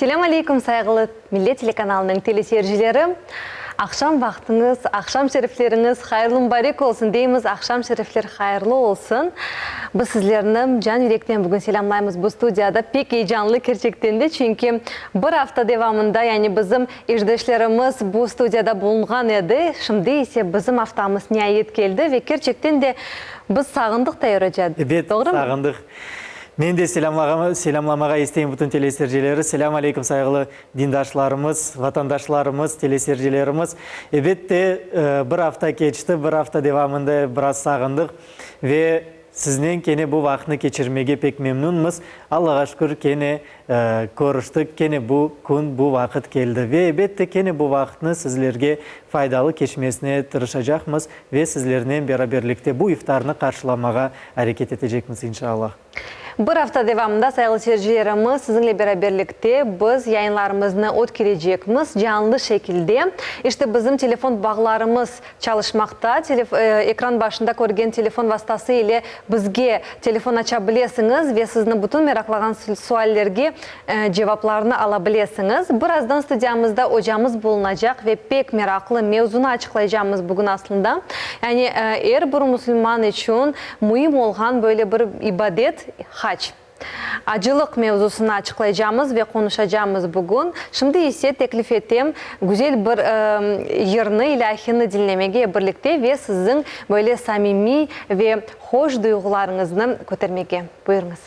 Selâm aleyküm, sayğılı Millet telekanalınıñ teleseyircileri! Aqşam vaqtıñız, aqşam şerifleriñiz hayırlı mubarek olsun deymiz, aqşam şerifler hayırlı olsun! Biz sizlerni can yürekten bugün selâmlaymız bu studiyada. Pek eyecanlı kerçekten de, çünki bir afta devamında, yani bizim işdeşlerimiz bu studiyada bulunğan edi, şimdi ise bizim aftamız niayet keldi ve kerçekten de biz sağındıq Tair oca, Ebet, doğrumı? sağındıq. Men de selâmlamağa isteyim bütün teleseyircileri. Selâm aleyküm, sayğılı dindaşlarımız, vatandaşlarımız, teleseyircilerimiz. Ebet de, bir afta keçti, bir afta devamında biraz sağındıq ve siznen kene bu vaqıtnı keçirmege pek memnünmiz. Allağa şükür, kene körüştik, kene bu kün, bu vaqıt keldi. Ve ebet de, kene bu vaqıtnı sizlerge faydalı keçmesine tırışacaqmız ve sizlernen beraberlikte bu iftarnı qarşılamağa areket etecekmiz, inşallah. Bir afta devamında, sayğılı seyircilerimiz, siziñle beraberlikte biz yayınlarımıznı ötkerecekmiz canlı şekilde. İşte, bizim telefon bağlarımız çalışmaqta. Ekran başında körgen telefon vastası ile bizge telefon aça bilesiñiz ve sizni bütün meraqlağan suallerge cevaplarnı ala bilesiñiz. Birazdan studiyamızda ocamız bulunacaq ve pek meraqlı mevzunı açıqlaycamız bugün aslında. Yani er bir musulman içün müim olğan böyle bir ibadet, hac. Acılıq mevzusını açıqlaycamız ve qonuşacamız bugün. Şimdi ise teklif etem güzel bir yırnı, ilâhini diñlemege birlikte ve siziñ böyle samimiy ve hoş duyğularıñıznı kötermege. Buyurıñız.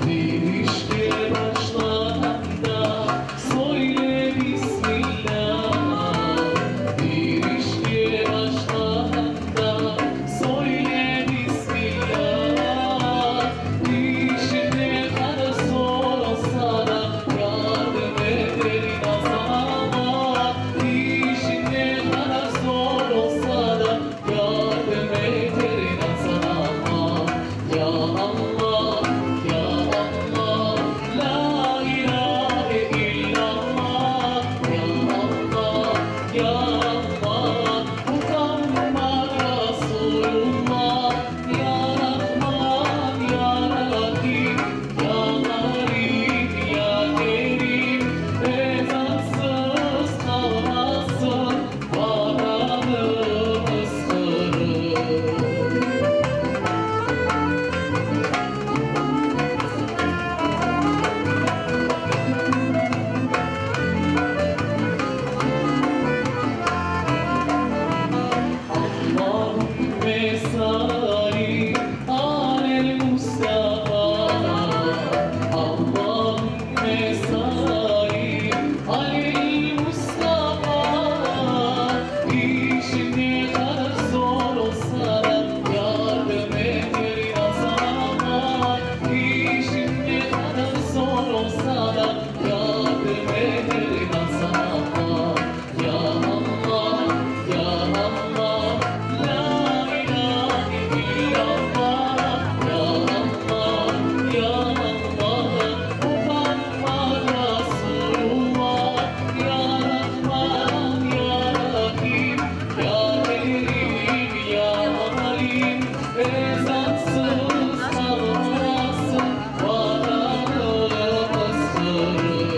Bir işke başlağanda söyle bismillâ, Bir işke başlağanda söyle bismillâ, İşiñ ne qadar zor olsa da, yardım eter inansañ Alla. İşiñ ne qadar zor olsa da, yardım eter inansañ Alla. Ya Alla, ya Alla, lâ ilâhe illâllah, ya Alla, ya Alla, Muhammad Rasulullah, ya Rahman, ya Rahim, ya Alim, ya Kerim, ezansız qalmasın Vatanımız Qırım. Allahümme salli alel Mustafa, Allahümme salli alel Mustafa. İşiñ ne qadar zor olsa da, yardım eter inansañ Alla. İşiñ ne qadar zor olsa da, yardım eter inansañ Alla. Ya Alla, ya Alla, lâ ilâhe illâllah, ya Alla, ya Alla, Muhammad Rasulullah, ya Rahman, ya Rahim, ya Kerim, ya Alim, ezansız qalmasın Vatanımız Qırım.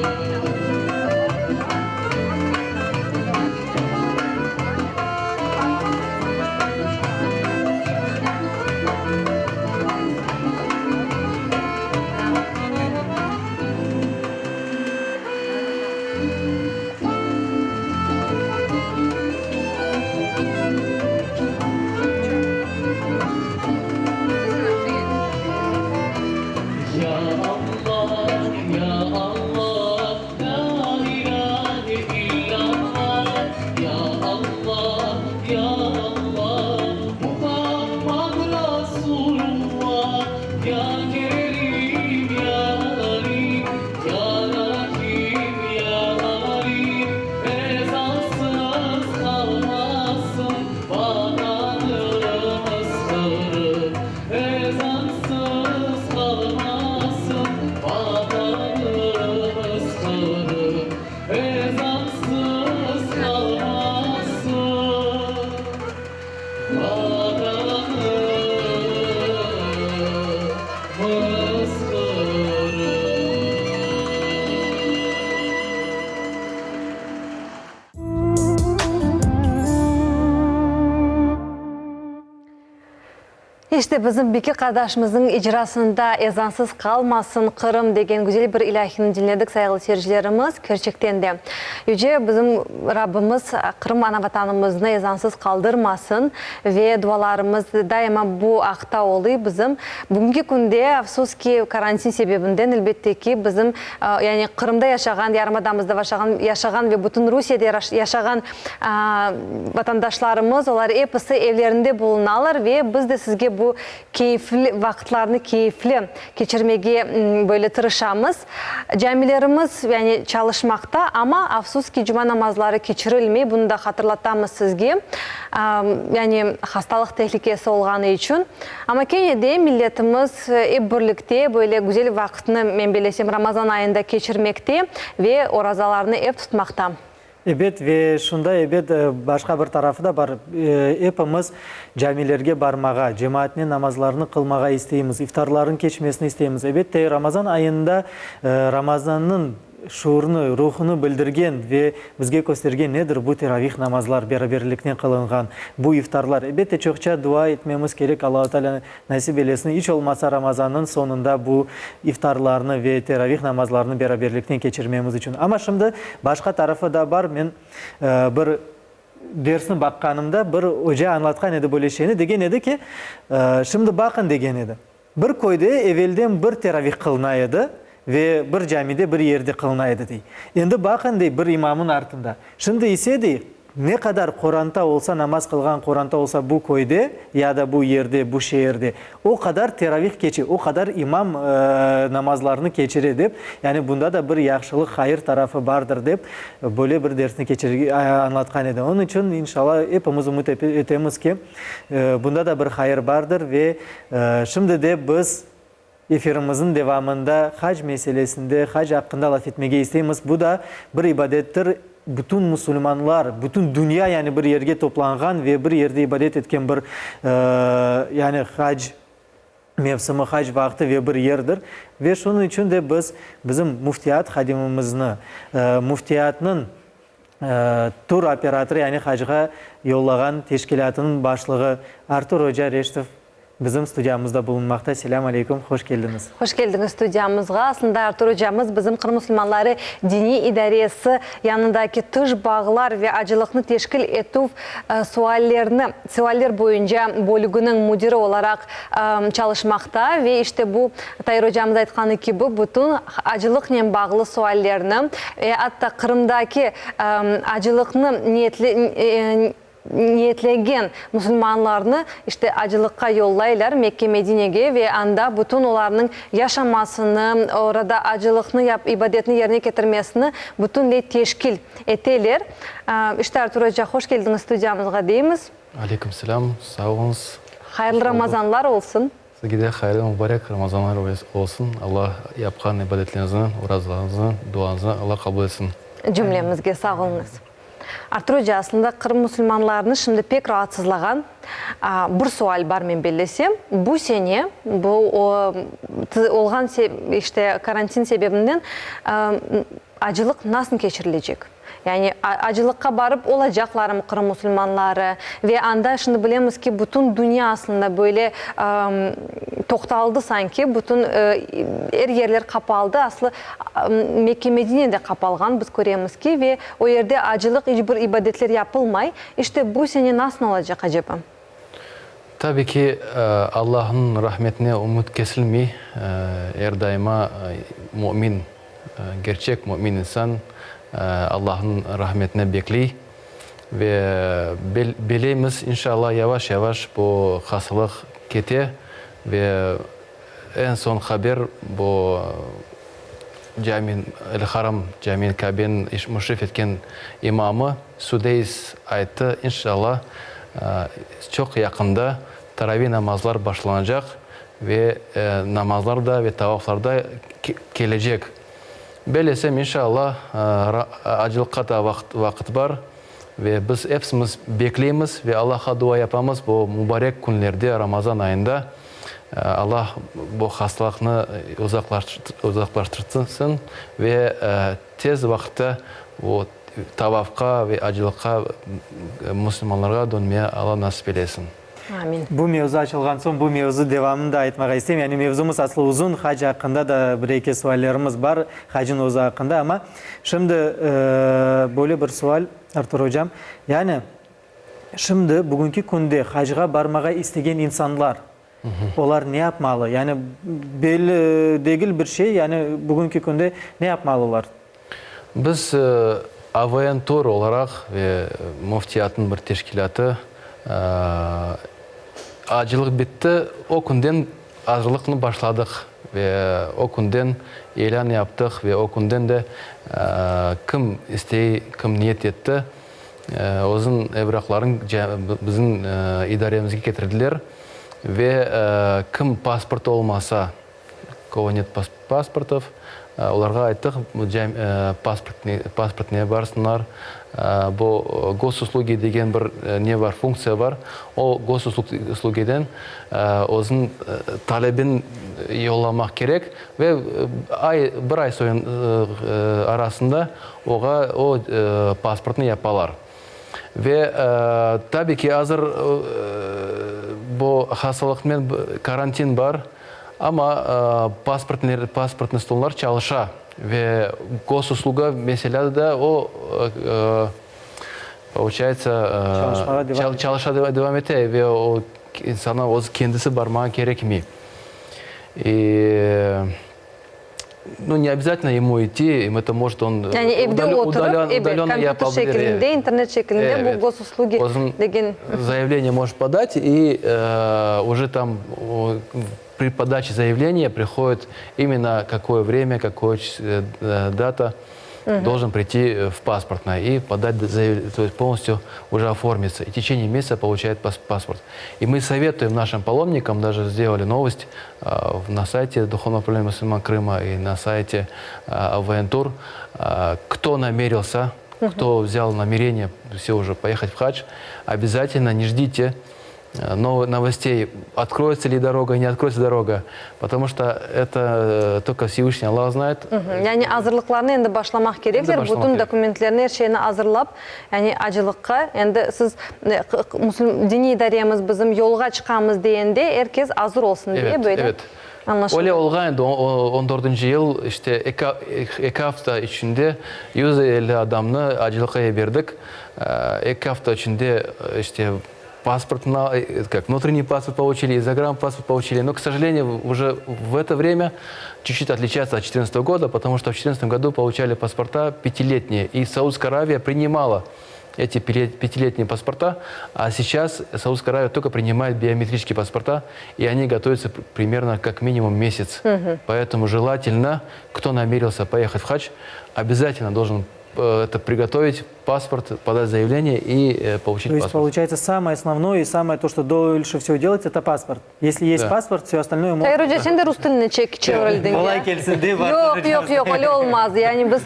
İşte, bizim Bekir qardaşımıznıñ icrasında Ezansız qalmasın Qırım degen güzel bir ilâhini diñledik, sayğılı seyircilerimiz. Kerçekten de, Yüce bizim Rabbimiz Qırım ana-Vatanımıznı ezansız qaldırmasın ve dualarımız daima bu aqta oluy bizim. Bugünki künde, afsus ki, karantin sebebinden, elbette ki, bizim, yani Qırımda yaşağan, yarımadamızda yaşağan ve bütün Rusiyede yaşağan Vatandaşlarımız, olar episi evlerinde bulunalar ve biz de sizge bu keyfli vaqıtlarnı keyfli keçirmege böyle tırışamız. Camilerimiz, yani, çalışmaqta, amma, afsus ki, cuma namazları keçirilmey, bunı da hatırlatamız sizge, yani, hastalıq tehlikesi olğanı içün. Amma kene de milletimiz ep birlikte böyle güzel vaqıtnı, men bellesem, Ramazan ayında keçirmekte ve orazalarını ep tutmaqta. Ebet, ve şunda, ebet, başqa bir tarafı da bar, epimiz camilerge barmağa, cemaatnen namazlarnı qılmağa isteymiz, iftarlarnıñ keçmesini isteymiz. Ebette, Ramazan ayında Ramazannıñ şuurını, ruhunı bildirgen ve bizge köstergen nedir? Bu teravih namazlar, beraberliknen qılınğan bu iftarlar. Ebette, çoqça dua etmemiz kerek, Allahu Teala nasip eylesin, iç olmasa Ramazannıñ soñunda bu iftarlarnı ve teravih namazlarını beraberliknen keçirmemiz içün. Amma şimdi başqa tarafı da bar, men bir dersni baqqanımda bir oca añlatqan edi böyle şeyni, degen edi ki, şimdi baqın degen edi, bir köyde evelden bir teravih qılına edi ve bir camide bir yerde qılına edi dey. Endi baqın dey bir imamın artında. Şimdi ise dey, Ne qadar qoranta olsa, namaz qılğan qoranta olsa bu köyde, ya da bu yerde, bu şeerde, o qadar teravih keçe, o qadar imam namazlarını keçire dep, yani bunda da bir yahşılıq, hayır tarafı bardır dep, böyle bir dersni keçir, añlatqan edi. Onıñ içün, inşallah, epimiz ümüt etemiz ki, bunda da bir hayır bardır ve şimdi de biz Efirimizniñ devamında hac meselesinde, hac aqqında laf etmege isteymiz. Bu da bir ibadettir. Bütün musulmanlar, bütün dünya yani bir yerge toplanğan ve bir yerde ibadet etken bir, yani hac mevsimi, hac vaqtı ve bir yerdir. Ve şunıñ içün de biz bizim müftiyat hadimimizni, müftiyatnıñ tur operatorı, yani hacğa yollağan teşkilâtınıñ başlığı Artur oca Reşitov Bizim studiyamızda bulunmaqta. Selâm aleyküm, hoş keldiñiz. Hoş keldiñiz studiyamızğa. Aslında Artur ocamız bizim Qırım musulmanları diniy idaresi yanındaki tış bağlar ve acılıqnı teşkil etüv suallerini, sualler boyunca bölüginiñ müdiri olaraq çalışmaqta ve işte bu Tair ocamız aytqanı kibi bütün acılıqnen bağlı suallerni ve atta Qırımdaki acılıqnı niyetli Niyetlengen musulmanlarnı işte acılıqqa yollaylar Mekke, Medinege ve anda bütün olarnıñ yaşamasını, orada acılıqnı yap, ibadetni yerine ketirmesini bütünley teşkil eteler. İşte, Artur oca, hoş keldiñiz studiyamızğa deymiz. Aleyküm selâm, sağ oluñız. Hayırlı Ramazanlar olsun. Sizge de hayırlı mübarek Ramazanlar olsun. Allah yapqan ibadetleriñizni, orazalarıñıznı, duañıznı Allah qabul etsin. Cümlemizge sağ oluñız. Artur oca, aslında Qırım musulmanlarını şimdi pek raatsızlağan bir sual bar, men bellesem. Bu sene, bu olğan işte karantin sebebinden acılıq nasıl keçirilecek? Yani acılıqqa barıp olacaqlarmı Qırım musulmanları? Ve anda şimdi bilemiz ki, bütün dünya aslında böyle toqtaldı sanki, bütün er yerler qapaldı, aslı Mekke, Medine de qapalğan, biz köremiz ki, ve o yerde acılıq, iç bir ibadetler yapılmay. İşte, bu sene nasıl olacaq, aceba? Tabi ki, Allahnıñ rahmetine ümüt kesilmey, er daima mümin, gerçek mümin insan Allahnıñ rahmetine bekley ve beleymiz, inşallah, yavaş-yavaş bu hastalıq kete ve Eñ soñ haber bu cami, El-Haram cami, Kabeniñ müşrif etken imamı Sudeys ayttı, İnşallah, çoq yaqında taravi namazlar başlanacaq ve namazlar da ve tavaflar da kelecek. Bellesem, inşallah, acılıqqa da vaqıt bar ve biz epsimiz bekleymiz ve Allahqa dua yapamız bu mubarek künlerde, Ramazan ayında. Allah bu hastalıqnı uzaqlaştırsın ve tez vaqıtta bu tavafqa ve acılıqqa musulmanlarğa dönmeye Alla nasip eylesin. Amin. Bu mevzu açılğan soñ, bu mevzu devamını da aytmağa isteyim. Yani mevzumız aslı uzun, hac aqqında da bir-eki suallerimiz bar, hacın özü aqqında. Amma şimdi böyle bir sual, Artur ocam, yani şimdi bugünki künde hacğa barmağa istegen insanlar, olar ne yapmalı? Yani belli degil bir şey, yani bugünki künde ne yapmalılar? Biz AVN Tur olaraq ve Müftiyatnıñ bir teşkilâtı acılıq bitti, o künden azırlıqnı başladıq ve o künden ilân yaptıq ve o künden de kim istey, kim niyet etti, özüniñ evraqlarını bizim idaremizge ketirdiler ve kim pasportı olmasa, Kogo net pasportov, olarğa ayttıq, pasportne barsınlar, bu gosuslugi degen bir ne bar, funktsiya bar, o gosuslugiden özüniñ talebin yollamaq kerek ve ay, bir ay soyun arasında oğa o pasportnı yapalar. Ve tabi ki, azır bu hastalıqnen karantin bar, amma pasportnıy stollar çalışa ve gosusluga meselâda da o, poluçayetsa, çalışa devam ete ve o insana öz kendisi barmağa kerekmey. Nu, ne obязательно ему идти, им это может он Yani evde oturıp, ebet, удаленно kompyuter yapa bilir. şekilinde, internet şekilinde bu Evet. Gosuslugi Özüñ degen. Заявление может подать, и уже там при подаче заявления приходит именно какое время, какое дата должен прийти в паспортное и подать заявление, то есть полностью уже оформиться. И в течение месяца получает паспорт. И мы советуем нашим паломникам, даже сделали новость на сайте Духовного управления мусульман Крыма и на сайте АВН-Тур, кто намерился, кто взял намерение все уже поехать в хадж, обязательно не ждите новостей, откроется ли дорога, не откроется дорога, потому что это только Всевышний Аллах знает. Yani azırlıqlarnı endi başlamaq kerekler, bütün dokumentlerni, er şeyni azırlap, yani acılıqqa, endi siz diniy idaremiz bizim yolğa çıqamız degende er kes azır olsun diye böyle añlaşıldı. Öyle olğan edi, on dördünci yıl, işte, eki afta içinde 150 adamnı acılıqqa yiberdik, eki afta içinde, işte, pasportnı, как, внутренний паспорт получили, и загранпаспорт получили, но, к сожалению, уже в это время чуть-чуть отличается от четырнадцатого года, потому что в четырнадцатом году получали паспорта пятилетние, и Саудовская Аравия принимала эти пятилетние паспорта, а сейчас Саудовская Аравия только принимает биометрические паспорта, и они готовятся примерно как минимум месяц. Поэтому желательно, кто намерился поехать в хадж, обязательно должен это приготовить, паспорт, подать заявление и получить То есть, паспорт. получается, самое основное и самое то, что дольше всего делать, это паспорт. Если есть Да. паспорт, все остальное можно... Tair oca, sen de rus tiline çevirildiñ ya? Qolay kelsin dep Yoq, yoq, yoq, öyle olmaz. Yani biz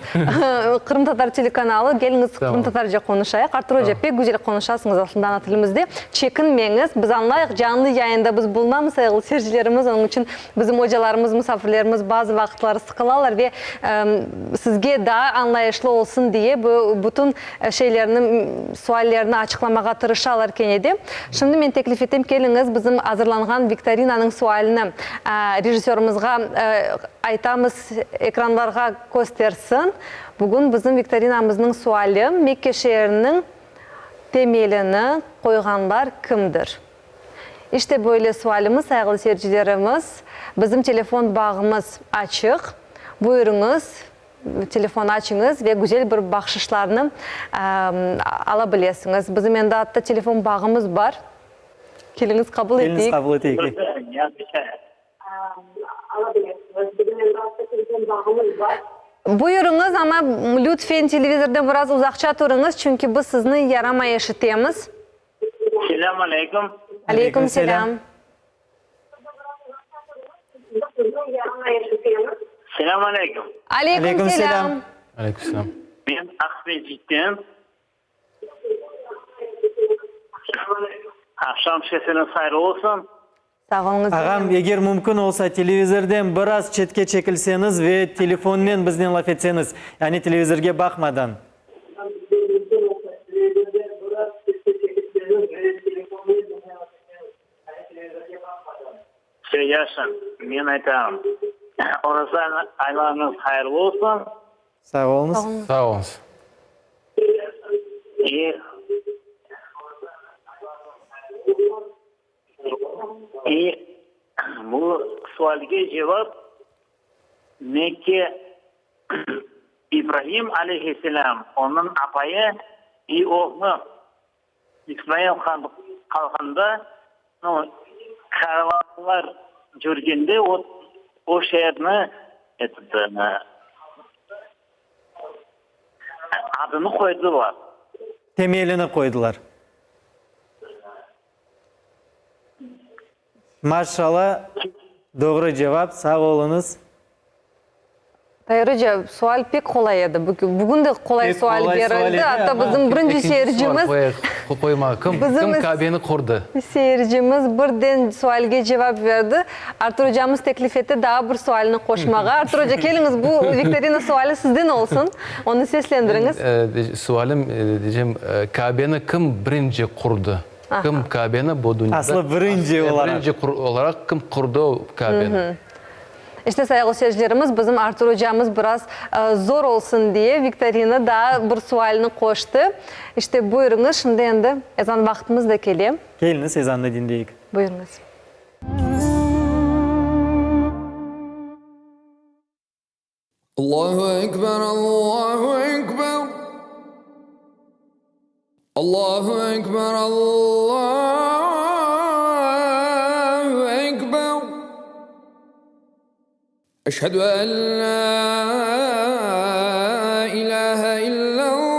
qırımtatar telekanalı, keliñiz qırımtatarca qonuşayıq. Artur oca, pek güzel qonuşasıñız aslında ana tilimizde. Çekinmeñiz, biz añlayıq, canlı yayında biz bulunamız, sayğılı seyircilerimiz, onıñ içün Bizim ocalarımız, musafirlerimiz bazı vaqıtları sıqılalar ve sizge daa añlayışlı olsun diye bu bütün şeylerni, suallerni açıqlamağa tırışalar kene de. Şimdi men teklif etem, keliñiz, bizim azırlanğan viktorinanıñ sualini rejissörımızğa aytamız, ekranlarğa köstersin. Bugün bizim viktorinamıznıñ suali, Mekke şeeriniñ temelini qoyğanlar kimdir? İşte böyle sualimiz, sayğılı seyircilerimiz. Bizim telefon bağımız açıq. Buyurıñız, telefon açıñız ve güzel bir bahşışlarnı ala bilesiñiz. Bizim endi atta telefon bağımız bar. Keliñiz, qabul eteyik. Keliñiz, qabul eteyik. Buyurıñız, amma lütfen televizordan biraz uzaqça turıñız, çünki biz sizni yaramay eşitemiz. Selâm aleyküm. Aleyküm selâm. Selâm aleyküm. Aleyküm selâm. Aleyküm selâm. Men Aqmescitten. Aqşam sesiniz hayırlı olsun. Sağ oluñız. Ağam, eger mümkün olsa, televizorden biraz çetke çekilseñiz ve telefonnen biznen laf etseñiz, yani televizorge baqmadan. Vse, yahşı, men aytam, oraza aylarıñız hayırlı olsun. Sağ oluñız. Sağ oluñız. İ, i, bu sualge cevap Mekke İbrahim aleyhisselam, onıñ apayı i oğlu İsmail qalğanda, nu, karavanlar cürgende o, o şeerni, etot, adını qoydılar. Temelini qoydılar. Maşşala, doğru cevap, sağ oluñız. Tair oca, sual pek qolay edi. Bugün de qolay Pek sual qolay sual berildi. edi, Atta amma bizim birinci ekinci sual seyircimiz qoyayıq, qoyma. Kim, Bizim kim Kabeni qurdı? seyircimiz birden sualge cevap berdi. Artur ocamız teklif etti daa bir sualni qoşmağa. Artur oca, keliñiz, bu viktorina suali sizden olsun. Onı seslendiriñiz. Men, sualim, diycem, Kabeni kim birinci qurdı? Kim Kabeni bu dünyada Aslı birinci olaraq. Birinci olaraq kim qurdı Kabeni? İşte, sayğılı seyircilerimiz, bizim Artur ocamız biraz zor olsun diye viktorina daa bir sualni qoştı. İşte, buyurıñız, şimdi endi ezan vaqtımız da kele. Keliñiz, ezannı diñleyik. Buyurıñız. Allahu ekber, Allahu ekber, Allahu ekber, Allahu ekber. Eşhedü en la ilahe illallah.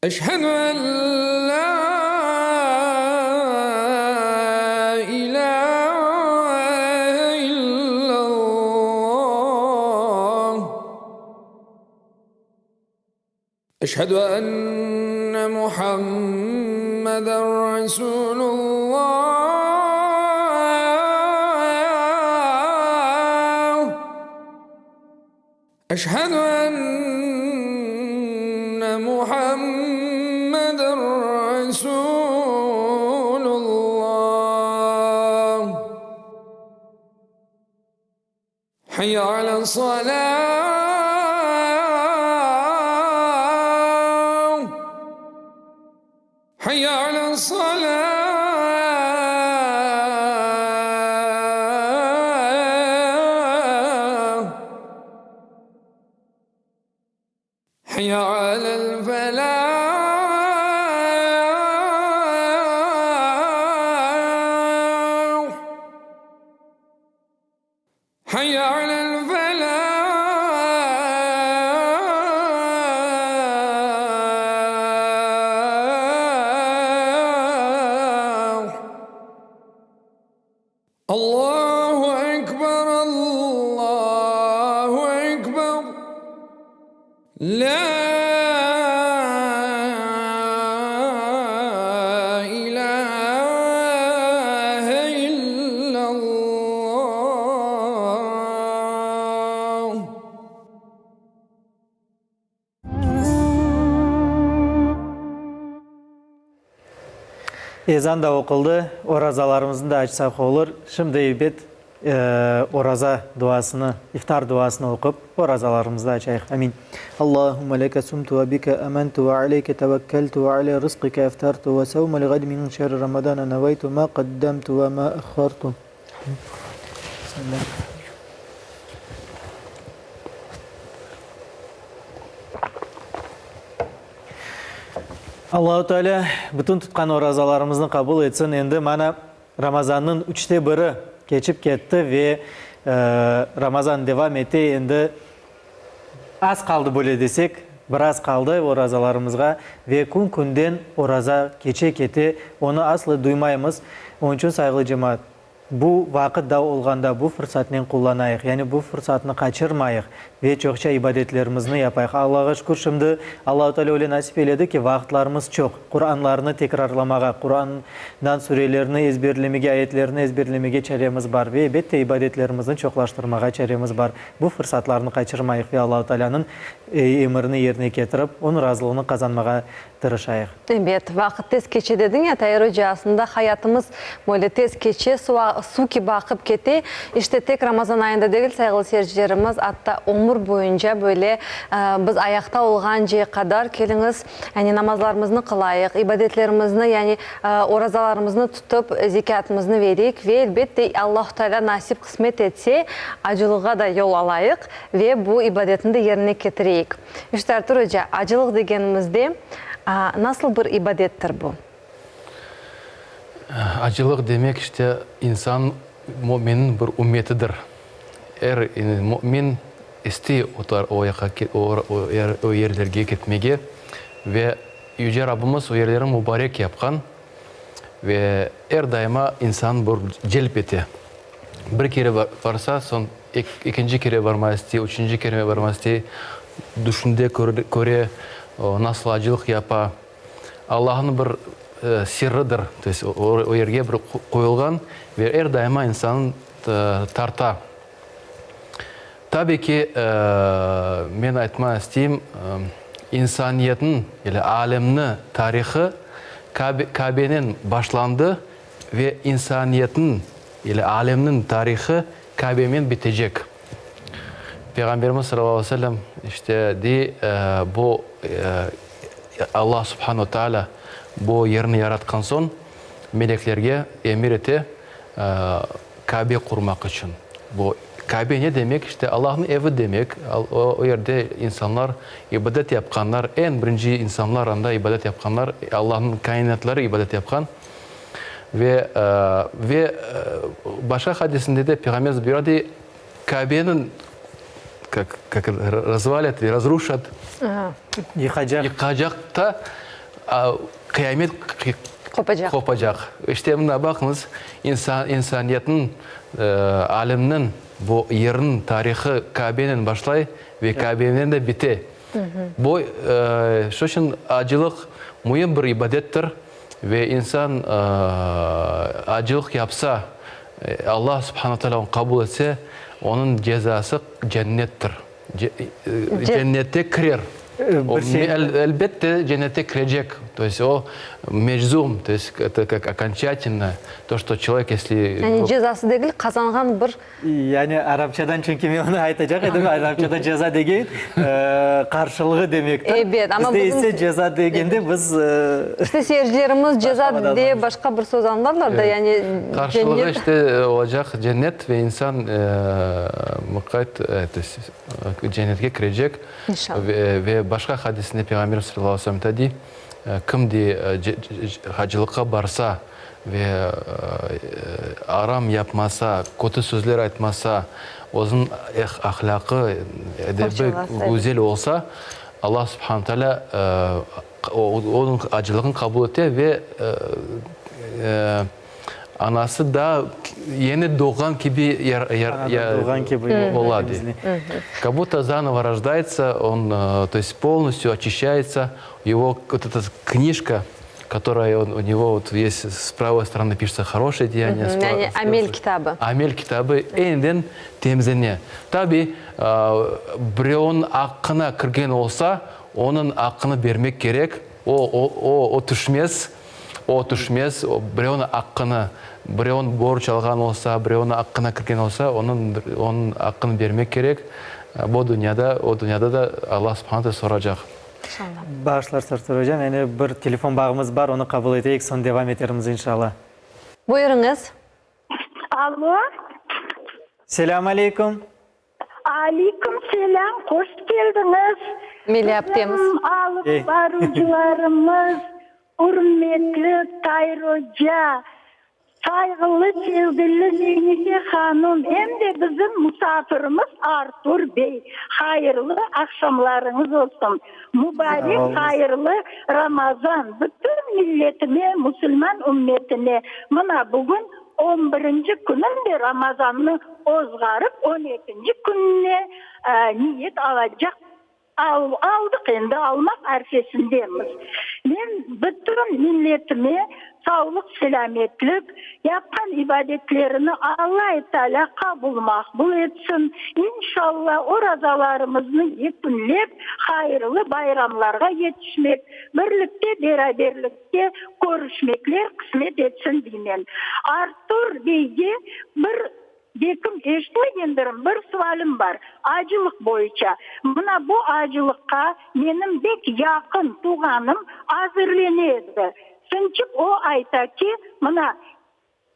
Eşhedü en la ilahe illallah. Eşhedü enne Muhammeden Resulullah. Eşhedü enne Muhammeden Resulullah. Hayya alel salah. Hayya alel salah. Hayya alel felah. Hayya alel felah. Allahu ekber, Allahu ekber. Lâ ilâhe illallah. Ezan da oquldı, orazalarımıznı da açsaq olur. Şimdi ebet, oraza duasını, iftar duasını oqup, orazalarımıznı açayıq. Amin. Allahümme leke sumtu ve bike amantu ve aleyke tevekkeltu ve ale rızqike eftartu ve sevmel gadi min şehri ramadana neveytu ma qaddamtu ve ma ahhartu. Bismillah. Allahu Teala bütün tutqan orazalarımıznı qabul etsin. Endi mana Ramazannıñ üçte biri keçip ketti ve Ramazan devam ete. Endi az qaldı böyle desek, biraz qaldı orazalarımızğa ve kün-künden oraza keçe-kete, onı aslı duymaymız. Onıñ içün, sayğılı cemaat. Bu vaqıt da olğanda bu fırsatnen qullanayıq, yani bu fırsatnı qaçırmayıq ve çoqça ibadetlerimizni yapayıq. Allağa şükür, şimdi Allahu Teala öyle nasip eyledi ki, vaqıtlarımız çoq, Quranlarnı tekrarlamağa, Qurandan surelerni ezberlemege, ayetlerni ezberlemege çaremiz bar ve, elbette, ibadetlerimizni çoqlaştırmağa çaremiz bar. Bu fırsatlarnı qaçırmayıq ve Allahu Tealânıñ emirini yerine ketirip, Onıñ razılığını qazanmağa tırışayıq. Ebet, vaqıt tez keçe dediñ ya, Tair oca, aslında hayatımız böyle tez keçe, suv kibi aqıp kete. İşte, tek Ramazan ayında degil, sayğılı seyircilerimiz, atta ömür boyunca böyle biz ayaqta olğancaya qadar keliñiz, yani namazlarımıznı qılayıq, ibadetlerimizni, yani orazalarımıznı tutıp, zekâtımıznı vereyik ve, elbette, Allahu Teala nasip, qısmet etse, acılığa da yol alayıq ve bu ibadetni de yerine ketireyik. İşte, Artur oca, acılıq degenimizde, nasıl bir ibadettir bu? Acılıq demek, işte, insan, müminniñ bir ümetidir. Er mümin istey o yaqqa, o yerlerge ketmege ve Yüce Rabbimiz o yerlerni mubarek yapqan ve er daima insan bir celp ete. Bir kere barsa, soñ ekinci kere barma istey, üçünci kere barma istey, düşünde köre, nasıl acılıq yapa. Allahnıñ bir sirridir, to est o yerge bir qoyulğan ve er daima insannı tarta. Tabi ki, men aytma isteyim, insaniyetniñ, yani alemniñ tarihı Kabenen başlandı ve insaniyetniñ, yani alemniñ tarihı Kabemen bitecek. Peyğamberimiz salâllahu aleyhi ve sellem işte dey, bu Alla subhanu taalâ bu yerni yaratqan soñ meleklerge emir ete Kabe qurmaq içün. Bu Kabe ne demek? İşte Allahnıñ evi demek. O yerde insanlar ibadet yapqanlar, eñ birinci insanlar anda ibadet yapqanlar, Allahnıñ kainatları ibadet yapqan. Ve ve başqa hadisinde de Peyğamberimiz buyura, dey, Kabeniñ kak kak razvalyat ili razruşat, Yıqacaq. yıqacaq da qıyamet Qopacaq. Qopacaq. İşte mına baqıñız, insan, insaniyetniñ, alemniñ, bu yerniñ tarihı Kabenen başlay ve Kabenen de bite. Bu, şu içün acılıq müim bir ibadettir ve insan acılıq yapsa, Alla subhane teala onı qabul etse, onıñ cezası cennettir. Cennete kirer. Bir şey. Elbette, cennete kirecek. To est o meczum, to est eto kak okonçatelno, to, çto çelovek esli. Yani cezası degil, qazanğan bir. Yani arapçadan, çünki men onı aytacaq edim, arapçada ceza degil, qarşılığı demektir. Ebet, amma bizim. Bizde ise ceza degende biz. İşte seyircilerimiz ceza de başqa bir söz añlarlar da, yani cennet. Qarşılığı işte olacaq cennet ve insan muqayt, to est cennetke kirecek. İnşallah. Ve başqa hadisinde Peyğamberimiz salâllahu aleyhi ve sellem dey, kim dey hacılıqqa barsa ve aram yapmasa, kötü sözler aytmasa, özüniñ ahlâqı, edebi güzel olsa, Allah subhane teala onıñ acılığını qabul ete ve Anası daa yeni doğğan kibi ola, dey. Kak budto zanovo rojdayetsâ, on, to est polnostyu oçişçayetsâ, ego vot eta knijka, kotoraya u nego vot est s pravой storony pişetsâ horoşıye deyaniya, Yani amel kitabı. Amel kitabı eniden temizlene. Tabi, birevniñ aqqına kirgen olsa, onıñ aqqını bermek kerek, o, o, o tüşmez. O tüşmez, o birevniñ aqqını, birevniñ borc alğan olsa, birevniñ aqqına kirgen olsa, onıñ, onıñ aqqını bermek kerek. Bu dünyada, o dünyada da Alla subhane teala soracaq. İnşallah. Bağışlar Sartor ocam, yani bir telefon bağımız bar, onı qabul eteyik, soñ devam etermiz inşallah. Buyurıñız. Alo. Selâm aleyküm. Aleyküm selâm, hoş keldiñiz. Melih aptemiz. Bizim alıp barıcılarımız, ürmetli Tair oca, sayğılı, sevgili Menice hanım, em de bizim musafirimiz Artur bey, hayırlı aqşamlarıñız olsun. Mubarek, hayırlı Ramazan bütün milletime, musulman ümmetine. Mına bugün. On birinci kününde Ramazannı ozğarıp, on ekinci kününe niyet alacaq, aldıq endi, almaq arfesindemiz. Men bütün milletime savlıq-selâmetlik, yapqan ibadetlerini Alla Taalâ qabul-maqbul etsin, İnşalla, orazalarımıznı yekünlep, hayırlı bayramlarğa yetişmek, birlikte-beraberlikte körüşmekler qısmet etsin deymen. Artur beyge bir, bekim eşitmegendirim, bir sualim bar, acılıq boyunca. Mına bu acılıqqa menim bek yaqın tuvğanım azırlene edi. Sınçıq o ayta ki, mına,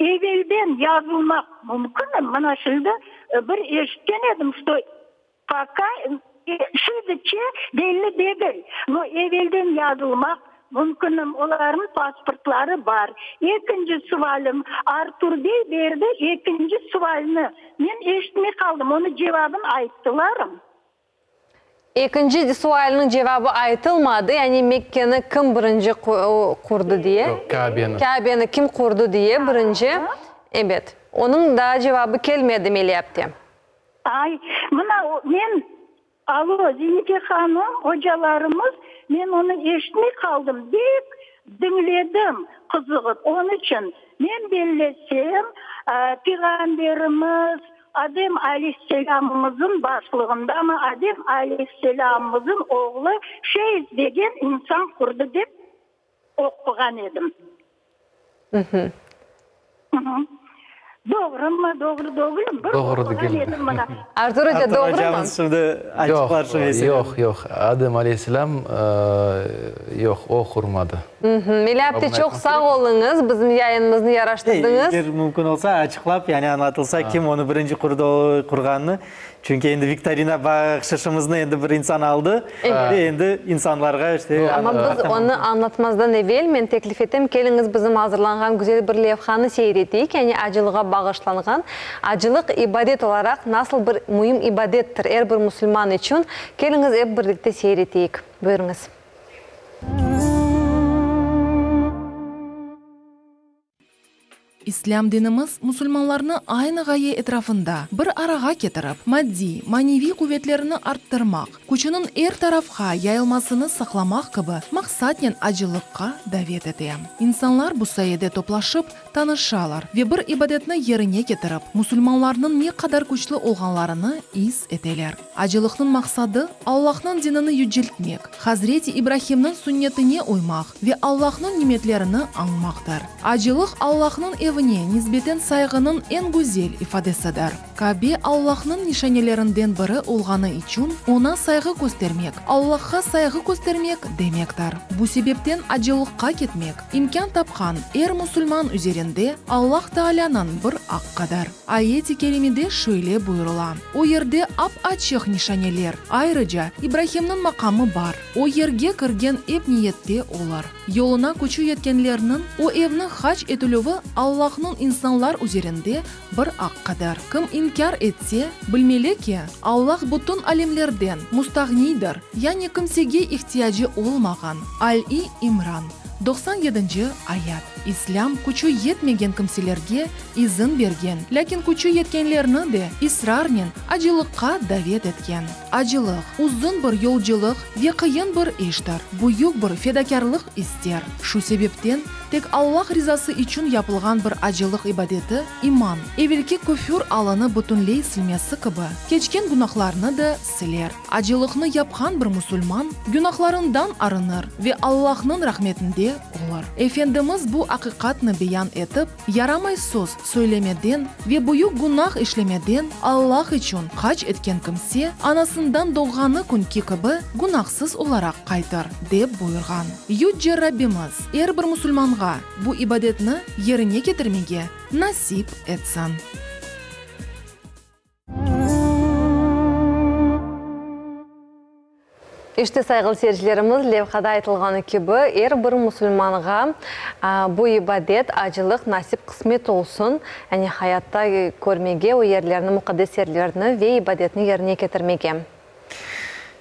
Evelden yazılmaq mümkünmi? Mına şimdi bir eşitken edim, şto poka, şimdiçe belli degil, no evelden yazılmaq mümkünmi? Olarnıñ pasportları bar. Ekinci sualim, Artur bey berdi ekinci sualni, men eşitmey qaldım, onı cevabın ayttılarmı? Ekinci sualniñ cevabı aytılmadı, yani Mekkeni kim birinci qurdı diye. Yoq, Kâbeni. Kâbeni kim qurdı diye birinci. Ebet. Onıñ daa cevabı kelmedi, Meliye apte. Ay, mına men, alo, Zenife hanım, ocalarımız, men onı eşitmey qaldım, bek diñledim qızığıp, onıñ içün men bellesem, Peyğamberimiz, Adem aleyhisselâmımızın başlığındamı, Adem aleyhisselâmımızın oğlu Şeys degen insan qurdı dep oquğan edim. Doğrumı, doğru degilmi, bir oquğan edim mına. Artur oca, doğrumı? Artur ocamız şimdi açıqlar şu meseleni. Yoq, yoq, Adem aleyhisselâm, yoq, o qurmadı. Meli apte, çoq sağ oluñız, bizim yayınımıznı yaraştırdıñız. Eger mümkün olsa, açıqlap, yani añlatılsa, kim onı birinci qurdı, qurğanını. Çünki endi viktorina bahşışımıznı endi bir insan aldı ve endi insanlarğa işte. Amma biz onı añlatmazdan evel, men teklif etem, keliñiz bizim azırlanğan güzel bir levhanı seyir eteyik, yani acılığa bağışlanğan. Acılıq ibadet olaraq nasıl bir müim ibadettir er bir musulman içün. Keliñiz ep birlikte seyir eteyik. Buyurıñız. İslâm dinimiz musulmanlarnı aynı ğaye etrafında bir arağa ketirip, maddiy, maneviy quvetlerini arttırmaq, küçüniñ er tarafqa yayılmasını saqlamaq kibi maqsatnen acılıqqa davet ete. İnsanlar bu sayede toplaşıp, tanışalar ve bir ibadetni yerine ketirip, musulmanlarnıñ ne qadar küçlü olğanlarını is eteler. Acılıqnıñ maqsadı, Allahnıñ dinini yüceltmek, Hazreti İbrahimniñ sünnetine uymaq ve Allahnıñ nimetlerini añmaqtır. Acılıq Allahnıñ evine nisbeten sayğınıñ eñ güzel ifadesidir. Kabe Allahnıñ nişanelerinden biri olğanı içün oña sayğı köstermek, Allahqa sayğı köstermek demektir. Bu sebepten acılıqqa ketmek, imkân tapqan er musulman üzerinde Allah Taalânıñ bir aqqıdır. Ayet-i kerimede şöyle buyurıla, O yerde ap-açıq nişaneler, ayrıca İbrahimniñ maqamı bar. O yerge kirgen ep niyette olur. Yoluna küçü yetkenlerniñ o evni hac etilüvi Allahnıñ insanlar üzerinde bir aqqıdır. Kim inkâr etse, bilmeli ki, Allah bütün alemlerden mustağniydir, yani kimsege ihtiyacı olmağan, Al-i İmran, 90 yedinci ayat. İslâm, küçü yetmegen kimselerge izin bergen, lâkin küçü yetkenlerni de israrnen acılıqqa davet etken. Acılıq, uzun bir yolculıq ve qıyın bir iştir, büyük bir fedakârlıq ister. Şu sebepten, tek Allah rizası içün yapılğan bir acılıq ibadeti, iman, evelki küfür alını bütünley silmesi kibi, keçken günahlarnı da siler. Acılıqnı yapqan bir musulman günahlarından arınır ve Allahnıñ rahmetinde olur. Efendimiz bu aqiqatnı beyan etip, Yaramay söz söylemeden ve büyük günah işlemeden Allah içün hac etken kimse, anasından doğğanı künki kibi günahsız olaraq qaytır, dep buyurğan. Yüce Rabbimiz er bir musulmanğa bu ibadetni yerine ketirmege nasip etsin. İşte, sayğılı seyircilerimiz, levhada aytılğanı kibi, er bir musulmanğa bu ibadet, acılıq nasip qısmet olsun, yani hayatta körmege o yerlerni, muqaddes yerlerni ve ibadetni yerine ketirmege.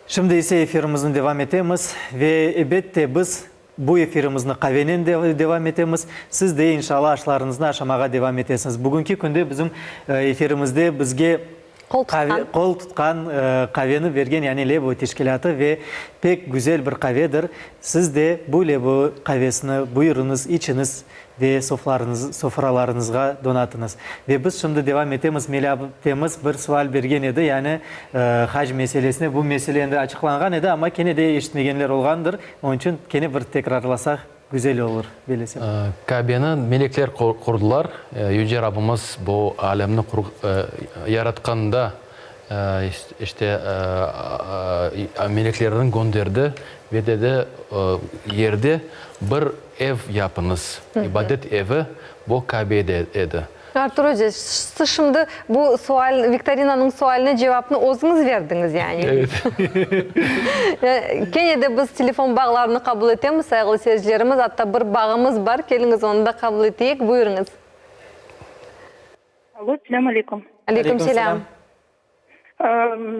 Şimdi ise efirimizni devam etemiz ve, ebette, biz. Bu efirimizni qavenen devam etemiz. Siz de, inşalla, aşlarıñıznı aşamağa devam etesiñiz. Bugünki künde bizim efirimizde bizge qol tutqan, qaveni bergen, yani Lebo teşkilâtı ve pek güzel bir qavedir. Siz de bu Lebo qavesini buyurıñız, içiñiz ve sofralarıñızğa donatıñız. Ve biz şimdi devam etemiz. Melih aptemiz bir sual bergen edi, yani hac meselesine. Bu mesele endi açıqlanğan edi, amma kene de eşitmegenler olğandır. Onıñ içün kene bir tekrarlasaq güzel olur, bellesem. Kabeni melekler qurdılar. Yüce Rabbimiz bu alemni yaratqanda, işte, meleklerini gönderdi ve dedi, Yerde bir ev yapıñız, ibadet evi, bu Kabe edi. Artur oca, siz şimdi bu sual, viktorinanıñ sualine cevapnı özüñiz berdiñiz yani. Evet. Kene de biz telefon bağlarını qabul etemiz, sayğılı seyircilerimiz, atta bir bağımız bar, keliñiz onı da qabul eteyik, buyurıñız. Alo, selâm aleyküm. Aleyküm selâm.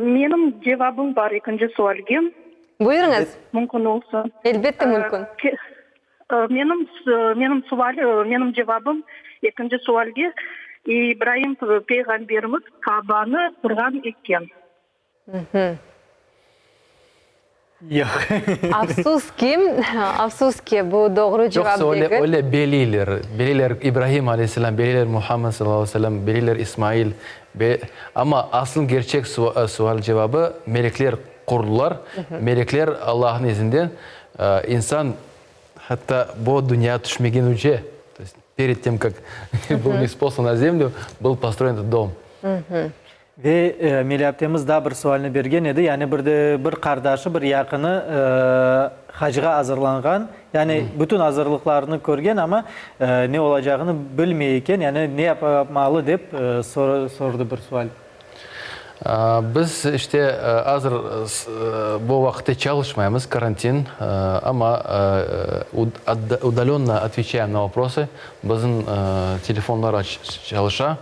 Menim cevabım bar ekinci sualge. Buyurıñız. Mümkün olsa. Elbette mümkün. Menim, menim sual, menim cevabım ekinci sualge, İbraim peyğamberimiz Kaabanı qurğan eken. Yoq. Afsus ki, afsus ki, bu doğru cevap Yoqsa degil. öyle beliyler, beliyler İbrahim aleyhisselam, beliyler Muhammed sallallahu aleyhi ve sellem, beliyler İsmail, amma asıl gerçek sual cevabı melekler qurdular. Melekler Allahnıñ izinden insan hatta bu dünya tüşmegen önce, to есть pered tem kak byl nisposlan na zemlю, byl postroyen etot dom. Ve Melih aptemiz daa bir sualni bergen edi, yani bir de bir qardaşı, bir yaqını hacğa azırlanğan, yani bütün azırlıqlarını körgen, amma ne olacağını bilmey eken, yani ne yapmalı dep sordı bir sual. Biz işte azır bu vaqıtte çalışmaymız, karantin, amma udalönno otveçaem na voprosı, bizim telefonlar çalışa.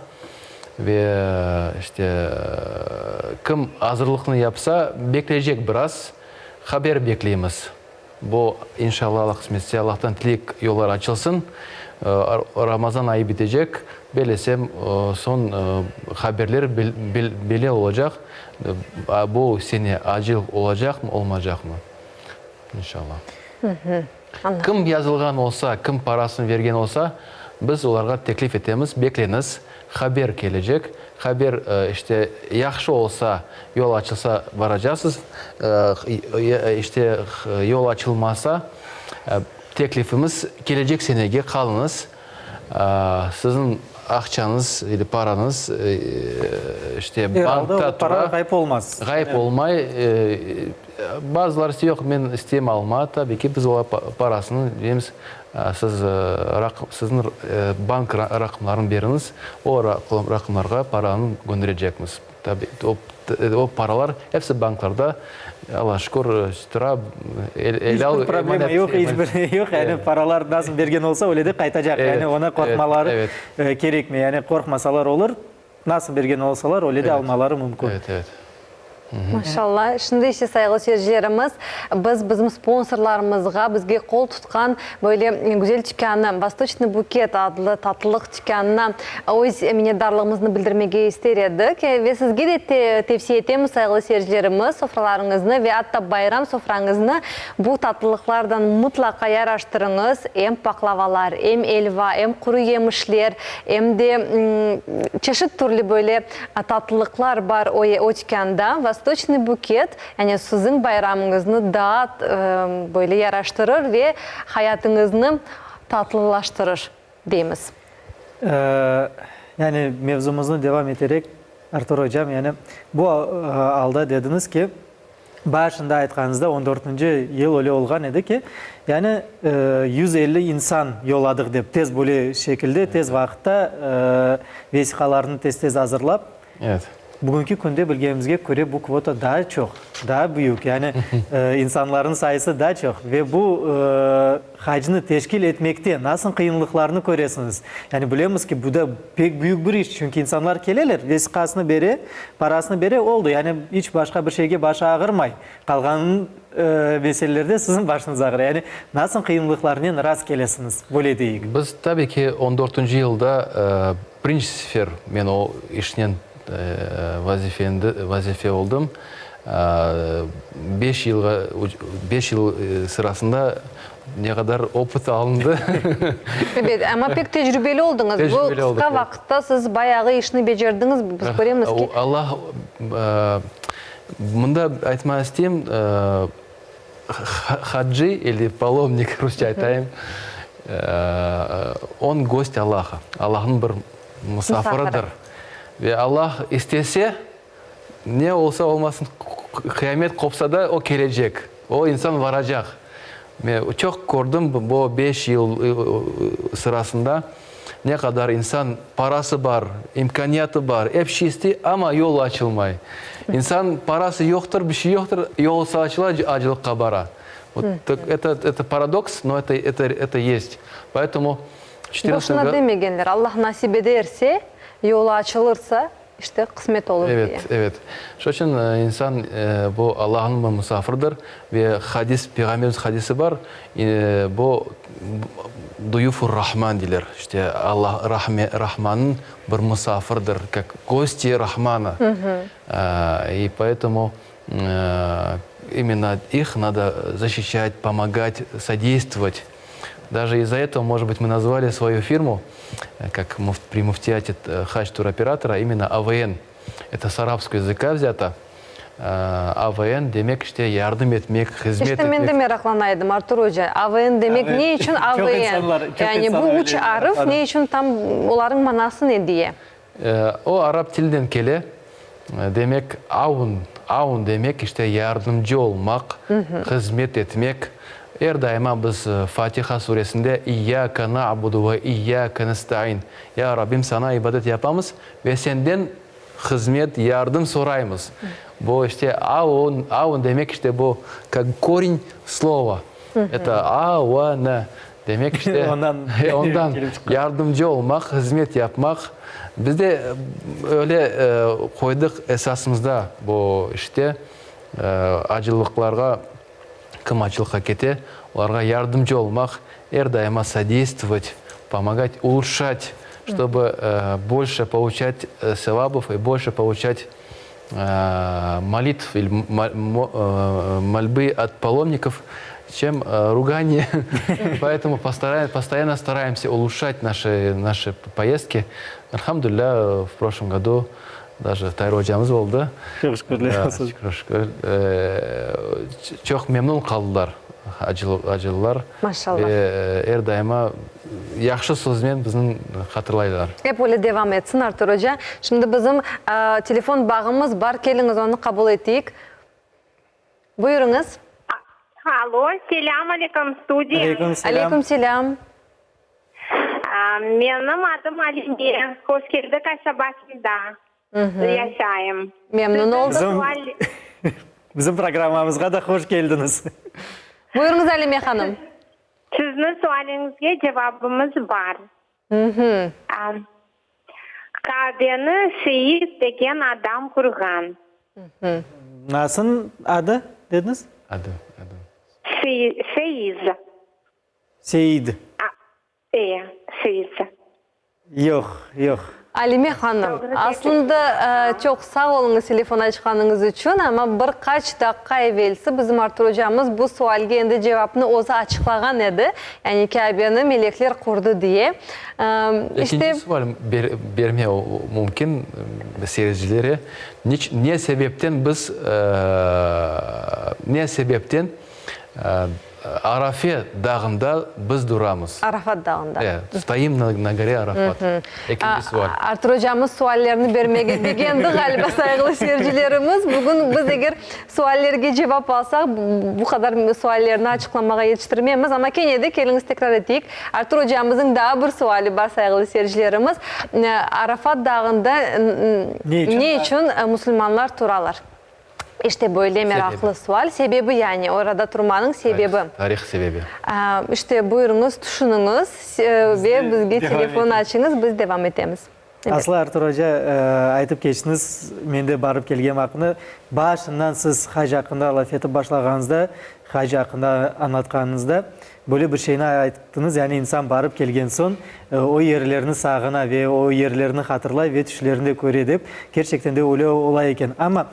Ve işte kim azırlıqnı yapsa, bekleycek biraz, haber bekleymiz. Bu, inşallah, Allah qısmet etse, Allahtan tileyik, yollar açılsın, Ramazan ayı bitecek, bellesem, soñ haberler belli olacaq, bu sene acil olacaqmı, olmaycaqmı, inşallah. Kim yazılğan olsa, kim parasını bergen olsa, biz olarğa teklif etemiz, bekleñiz, haber kelecek. Haber, işte, yahşı olsa, yol açılsa, baracaqsız, işte, yol açılmasa, teklifimiz, kelecek senege qalıñız, siziñ aqçañız ili parañız, işte, bankta tura. Ğayıp olmaz. Ğayıp olmay. Bazıları ise, yoq, men isteyim alma, tabiy ki, biz olar parasını beremiz, siz siziñ bank raqamlarını beriñiz, o raqamlarğa paranı gönderecekmiz. Tabiy, o paralar episi banklarda, Allağa şükür, tura. İç bir problema yoq, iç bir yoq, yani paralar nasıl bergen olsa, öyle de qaytacaq, yani oña qorqmaları kerekmey, yani qorqmasalar olur. Nasıl bergen olsalar, öyle de almaları mümkün. Evet, evet. Maşallah. Şimdi ise, sayğılı seyircilerimiz, biz bizim sponsorlarımızğa, bizge qol tutqan böyle güzel tükânnı, Vostoçnıy buket adlı tatlılıq tükânına öz minnetdarlığımıznı bildirmege ister edik. Ve sizge de tevsiye etemiz, sayğılı seyircilerimiz, sofralarıñıznı ve atta bayram sofrañıznı bu tatlılıqlardan mıtlaqa yaraştırıñız, em paqlavalar, em elva, em quru yemişler, Em de çeşit türlü böyle tatlılıqlar bar o tükânda. Vostoçnıy buket, yani siziñ bayramıñıznı daa böyle yaraştırır ve hayatıñıznı tatlılaştırır, deymiz. Yani mevzumıznı devam eterek, Artur ocam, yani bu alda dediñiz ki, Başında aytqanıñızda on dörtünci yıl öyle olğan edi ki, yani 150 insan yolladıq dep, tez böyle şekilde, tez vaqıtta vesiqalarnı tez-tez azırlap. Evet. Bugünki künde bilgenimizge köre bu kvota daa çoq, daa büyük, yani insanlarnıñ sayısı daa çoq ve bu hacnı teşkil etmekte nasıl qıyınlıqlarnı köresiñiz? Yani bilemiz ki, bu da pek büyük bir iş, çünki insanlar keleler, vesiqasını bere, parasını bere, oldı. Yani iç başqa bir şeyge başı ağırmay. Qalğanın. meselelerde siziñ başıñız ağıra. Yani nasıl qıyınlıqlarnen rast kelesiñiz, böyle deyik? Biz, tabii ki, on dörtünci yılda birinci sefer men o işnen vazife oldım. Beş yılğa, beş yıl sırasında ne qadar opıt alındı. Ebet, amma pek tecrübeli oldıñız. Tecrübeli Bu oldıq, qısqa evet. vaqıtta siz bayağı işni becerdiñiz, biz köremiz ki. Allah, mında aytmağa isteyim, hacı ili palomnik, rusça aytayım, on gost Allaha, Allahnıñ bir musafiridir. Ve Allah istese, Ne olsa olmasın, qıyamet qopsa da, o kelecek, o insan varacaq. Men çoq kördim bu beş yıl sırasında, ne qadar insan parası bar, imkâniyatı bar, ep şey istey, amma yol açılmay. İnsan parası yoqtır, bir şey yoqtır, yol açıla, acılıqqa bara. Vot eto, eto paradoks, no eto, eto, eto yest. Poetomu Boşuna demegenler, Allah nasip ederse, yolu açılırsa, İşte, qısmet olur diye. Evet, evet. Şunıñ içün insan bu Allahnıñ bir musafiridir ve hadis, Peyğamberimiz hadisi bar, bu duyufur-Rahman deyler, işte, Allah, Rahmannıñ bir musafiridir, kak gosti Rahmana. İ poetomu imенно их nado zaşişçat, pomogat, sodeystvovat. Даже iz-za etogo, может быть, мы назвали свою фирму, как при муфтияте хач-туроператора, именно АВН. Это с арабского языка взято. АВН demek işte yardım etmek, hizmet İşte men de etmek. meraqlana edim, Artur oca, AVN demek ne içün Çoq AVN? insanlar, çoq Yani insan bu öyle üç arf meraqlana. ne içün tam olarnıñ manası ne diye? O arap tilden kele, demek avn, avn demek işte yardımcı olmaq, hızmet etmek. Er daima biz Fatiha suresinde İyyâke na'budu ve iyyâke nesta'in, Ya Rabbim, saña ibadet yapamız ve senden hızmet, yardım soraymız. Bu işte avn, avn demek işte bu kak koren slova, eto a, v, n. Demek işte, ondan yardımcı olmaq, hızmet yapmaq. Biz de öyle qoydıq esasımızda bu işte, acılıqlarğa, kim acılıqqa kete, olarğa yardımcı olmaq, er daima sodeystvovat, pomogat, uluşşat, ştobı bolşe poluçat sevabov i bolşe poluçat molitv ili molbı ot palomnikov, çem ruganiye. Poetomu postoyanno staraemsâ uluşşat naşı naşı poyezdki. Elhamdülilâ, v proşlom godu daje Tair ocamız oldı. Çoq şükürler olsun. Çoq şükür. Çoq memnun qaldılar acılılar. Maşallah. Ve er daima yahşı söznen bizni hatırlaylar. Ep öyle devam etsin, Artur oca. Şimdi bizim telefon bağımız bar, keliñiz, onı qabul eteyik. Buyurıñız. Alo, selâm aleyküm, studiya. Aleyküm selâm. Aleyküm selâm. Menim adım Alime, Hoşkeldi qasabasında yaşayım. Memnun oldıq. Bizim programmamızğa da hoş keldiñiz. Buyurıñız, Alime hanım. Sizniñ sualiñizge cevabımız bar. Kabeni Seyit degen adam qurğan. Nasıl adı dediñiz? Adı, adı. Seiz. Seid. E, Seiz. Yoq, yoq. Alime hanım, aslında çoq sağ oluñız telefon açqanıñız içün, amma bir qaç daqqa evelsi bizim Artur ocamız bu sualge endi cevapnı özü açıqlağan edi, yani Kâbeni melekler qurdı diye. İşte. Ekinci sual berme mümkün seyircilere, ne sebepten biz, ne sebepten Arafe dağında biz duramız. Arafat dağında. E, stoim na gore Arafat. Ekinci sual. Artur ocamız suallerni bermege begendi ğaliba, sayğılı seyircilerimiz. Bugün biz eger suallerge cevap alsaq, bu qadar suallerni açıqlamağa yetiştirmemiz. Amma kene de keliñiz tekrar eteyik. Artur ocamıznıñ daa bir suali bar, sayğılı seyircilerimiz. Arafat dağında ne içün musulmanlar turalar? İşte böyle meraqlı sual. Sebebi yani, orada turmanıñ sebebi. Tarih sebebi. İşte, buyurıñız, tüşüniñiz ve bizge telefon açıñız, biz devam etemiz. Aslı, Artur oca, aytıp keçtiñiz, men de barıp kelgenim aqqında. Başından siz hac aqqında laf etip başlağanıñızda, hac aqqında añlatqanıñızda böyle bir şeyni ayttıñız, yani insan barıp kelgen soñ o yerlerni sağına ve o yerlerni hatırlay ve tüşlerinde köre dep. Kerçekten de öyle ola eken. Amma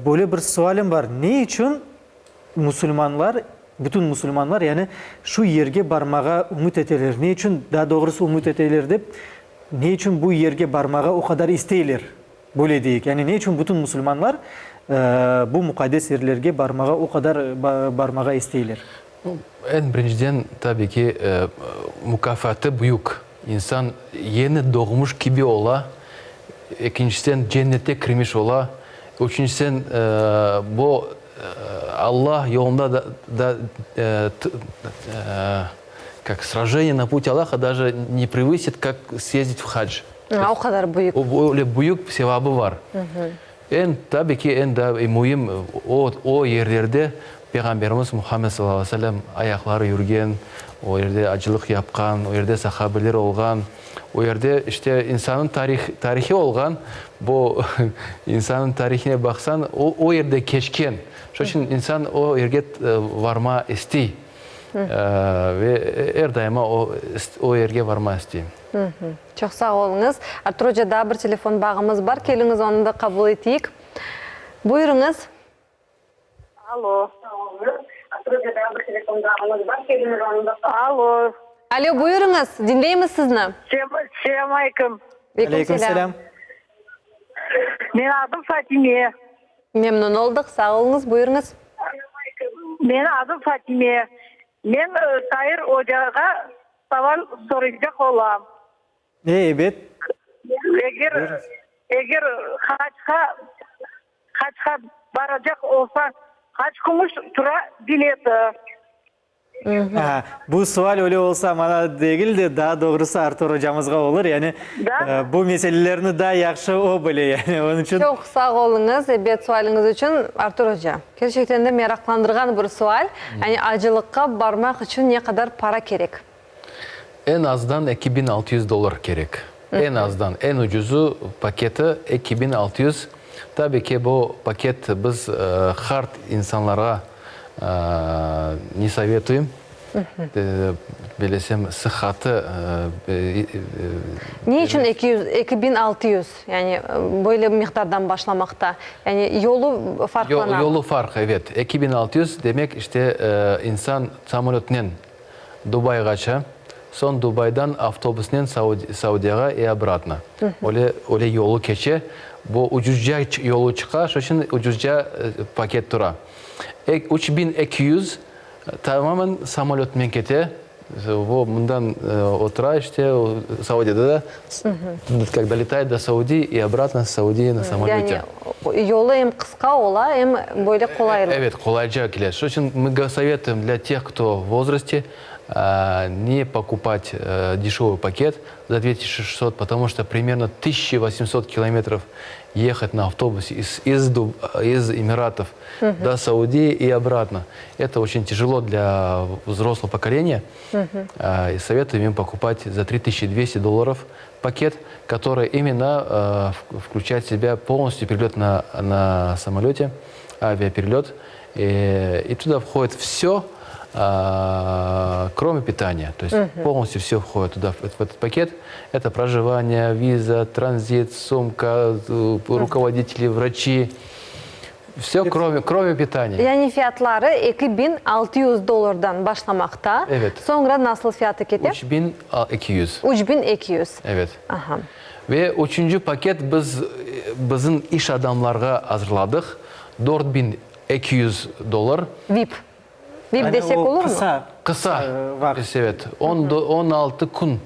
böyle bir sualim bar, ne içün Musulmanlar, bütün musulmanlar, yani şu yerge barmağa ümüt eteler. Ne içün, daa doğrusı ümüt eteler dep, ne içün bu yerge barmağa o qadar isteyler, böyle deyik. Yani ne içün bütün musulmanlar bu muqaddes yerlerge barmağa o qadar barmağa isteyler? Eñ birinciden, tabii ki, mukâfatı büyük. İnsan yeni doğmuş kibi ola, ekincisen, cennete kirmiş ola, üçüncisen, bu Alla yolunda da, kak sraženiye na puti Allaha daje ne prevısит, kak syezdit v hac. O qadar büyük. Öyle büyük sevabı var. Eñ, tabi ki, eñ da müim, o, o yerlerde Peyğamberimiz Muhammed sallallahu aleyhi ve sellem ayaqları yürgen, o yerde acılıq yapqan, o yerde sahabeler olğan, o yerde, işte, insannıñ tarih, tarihi olğan, bu insannıñ tarihine baqsañ, o, o yerde keçken. Şunıñ içün insan o yerge varma istey ve er daima o, o yerge varma istey. Çoq sağ oluñız. Artur oca, daa bir telefon bağımız bar, keliñiz, onı da qabul eteyik. Buyurıñız. Alo. Alo. Alo, buyurıñız, diñleymiz sizni. Selâm aleyküm. Aleyküm selâm. Menim adım Fatime. Memnün oldıq, sağ oluñız, buyurıñız. Menim adım Fatime. Men Tair ocağa saval soraycaq olam. E, ebet. Eger, eger hacqa, hacqa baracaq olsa, qaç kümüş tura bileti? Ha, bu sual öyle olsa maña degil de, daa doğrusı Artur ocamızğa olur. Yani, bu meselelerni daa yahşı o bile, yani, onıñ içün. Çoq sağ oluñız, ebet, sualiñiz içün, Artur oca. Kerçekten de meraqlandırğan bir sual. Yani acılıqqa barmaq içün ne qadar para kerek? Eñ azdan 2600 dollar kerek. Eñ azdan, eñ ucuzu paketi 2600. Tabii ki, bu paket biz hard insanlarğa ne sovetuyem. Bilesem, sıhhatı. Ne içün eki yüz, 2600, yani böyle miqdardan başlamaqta? Yani yolu farqlana. Yolu farq, evet. 2600, demek, işte, insan samolötnen Dubayğaça, soñ Dubaydan avtobusnen Saudiyağa i obratno. Öyle, öyle yolu keçe. Bu ucuzca yolu çıqa, şo içün ucuzca paket tura. 3200 tamamen samolötnen kete. O mından otura işte, Saudiyada da, kak doletaet do Saudiyi i obratno s Saudiyi na samolöte. Yani yolu em qısqa ola, em böyle qolaylı. Evet, qolayca kele. Şunıñ içün mı sovetuyem dlâ teh, kto v vozraste, ne pokupat deşövıy paket za dve tısячи şestсот, potomu çto primerno tısяча vosemsot kilometrov yehat na avtobuse iz iz Emiratov do Saudiyi i obratno, eto oçen tâjelo dlâ vzroslogo pokoleniya. I sovetuyem im pokupat za tri tısячи dvesti dollarov paket, kotoryy imenno vklüçayet v sebâ polnostyu perelöt na na samolöte, aviaperelöt, i tuda vhodit vsö, krome pitaniya, to est polnostyu vsö vhodit tuda v etot paket, eto projivaniye, viza, tranzit, sumka, rukovoditeli, vraçi, vsö krome krome pitaniya. Yani fiyatları 2600 dollardan başlamaqta. Evet. Soñra nasıl fiyatı kete? 3200. 3200. Evet. Aha. Ve üçünci paket biz bizim iş adamlarğa azırladıq, 4200 dollar. Vip. Vip desek o olurmı? qısa Qısa, vaqıt. evet, 16 kün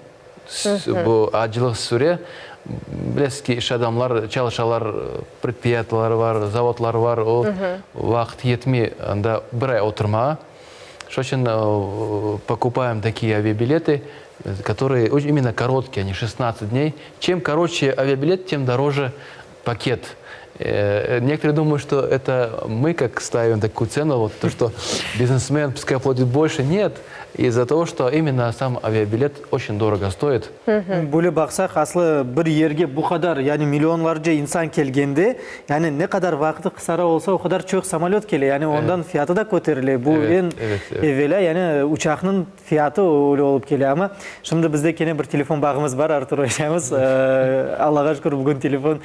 bu acılıq süre. Bilesiz ki, iş adamlar çalışalar, predpriyatiyaları bar, zavodları bar, o vaqıt yetmey anda bir ay oturmağa. Şunıñ içün pokupaem takiye aviabilety, kotorıye imенно korotkiye, oni şestnadtsat dney. Çem koroçe aviabilet, tem doroje paket. Некоторые думают, что это мы как ставим такую цену, вот то, что бизнесмен пускай платит больше. Нет. Из-за того, что именно сам авиабилет очень дорого стоит. Böyle baqsaq, aslı bir yerge bu qadar, yani millionlarca insan kelgende, yani ne qadar vaqtı qısara olsa, o qadar çoq samolöt kele, yani ondan fiyatı da köterile. Bu eñ evelâ, yani uçaqnıñ fiyatı öyle olıp kele. Amma şimdi bizde kene bir telefon bağımız bar, Artur ocamız. Allağa şükür, bugün telefon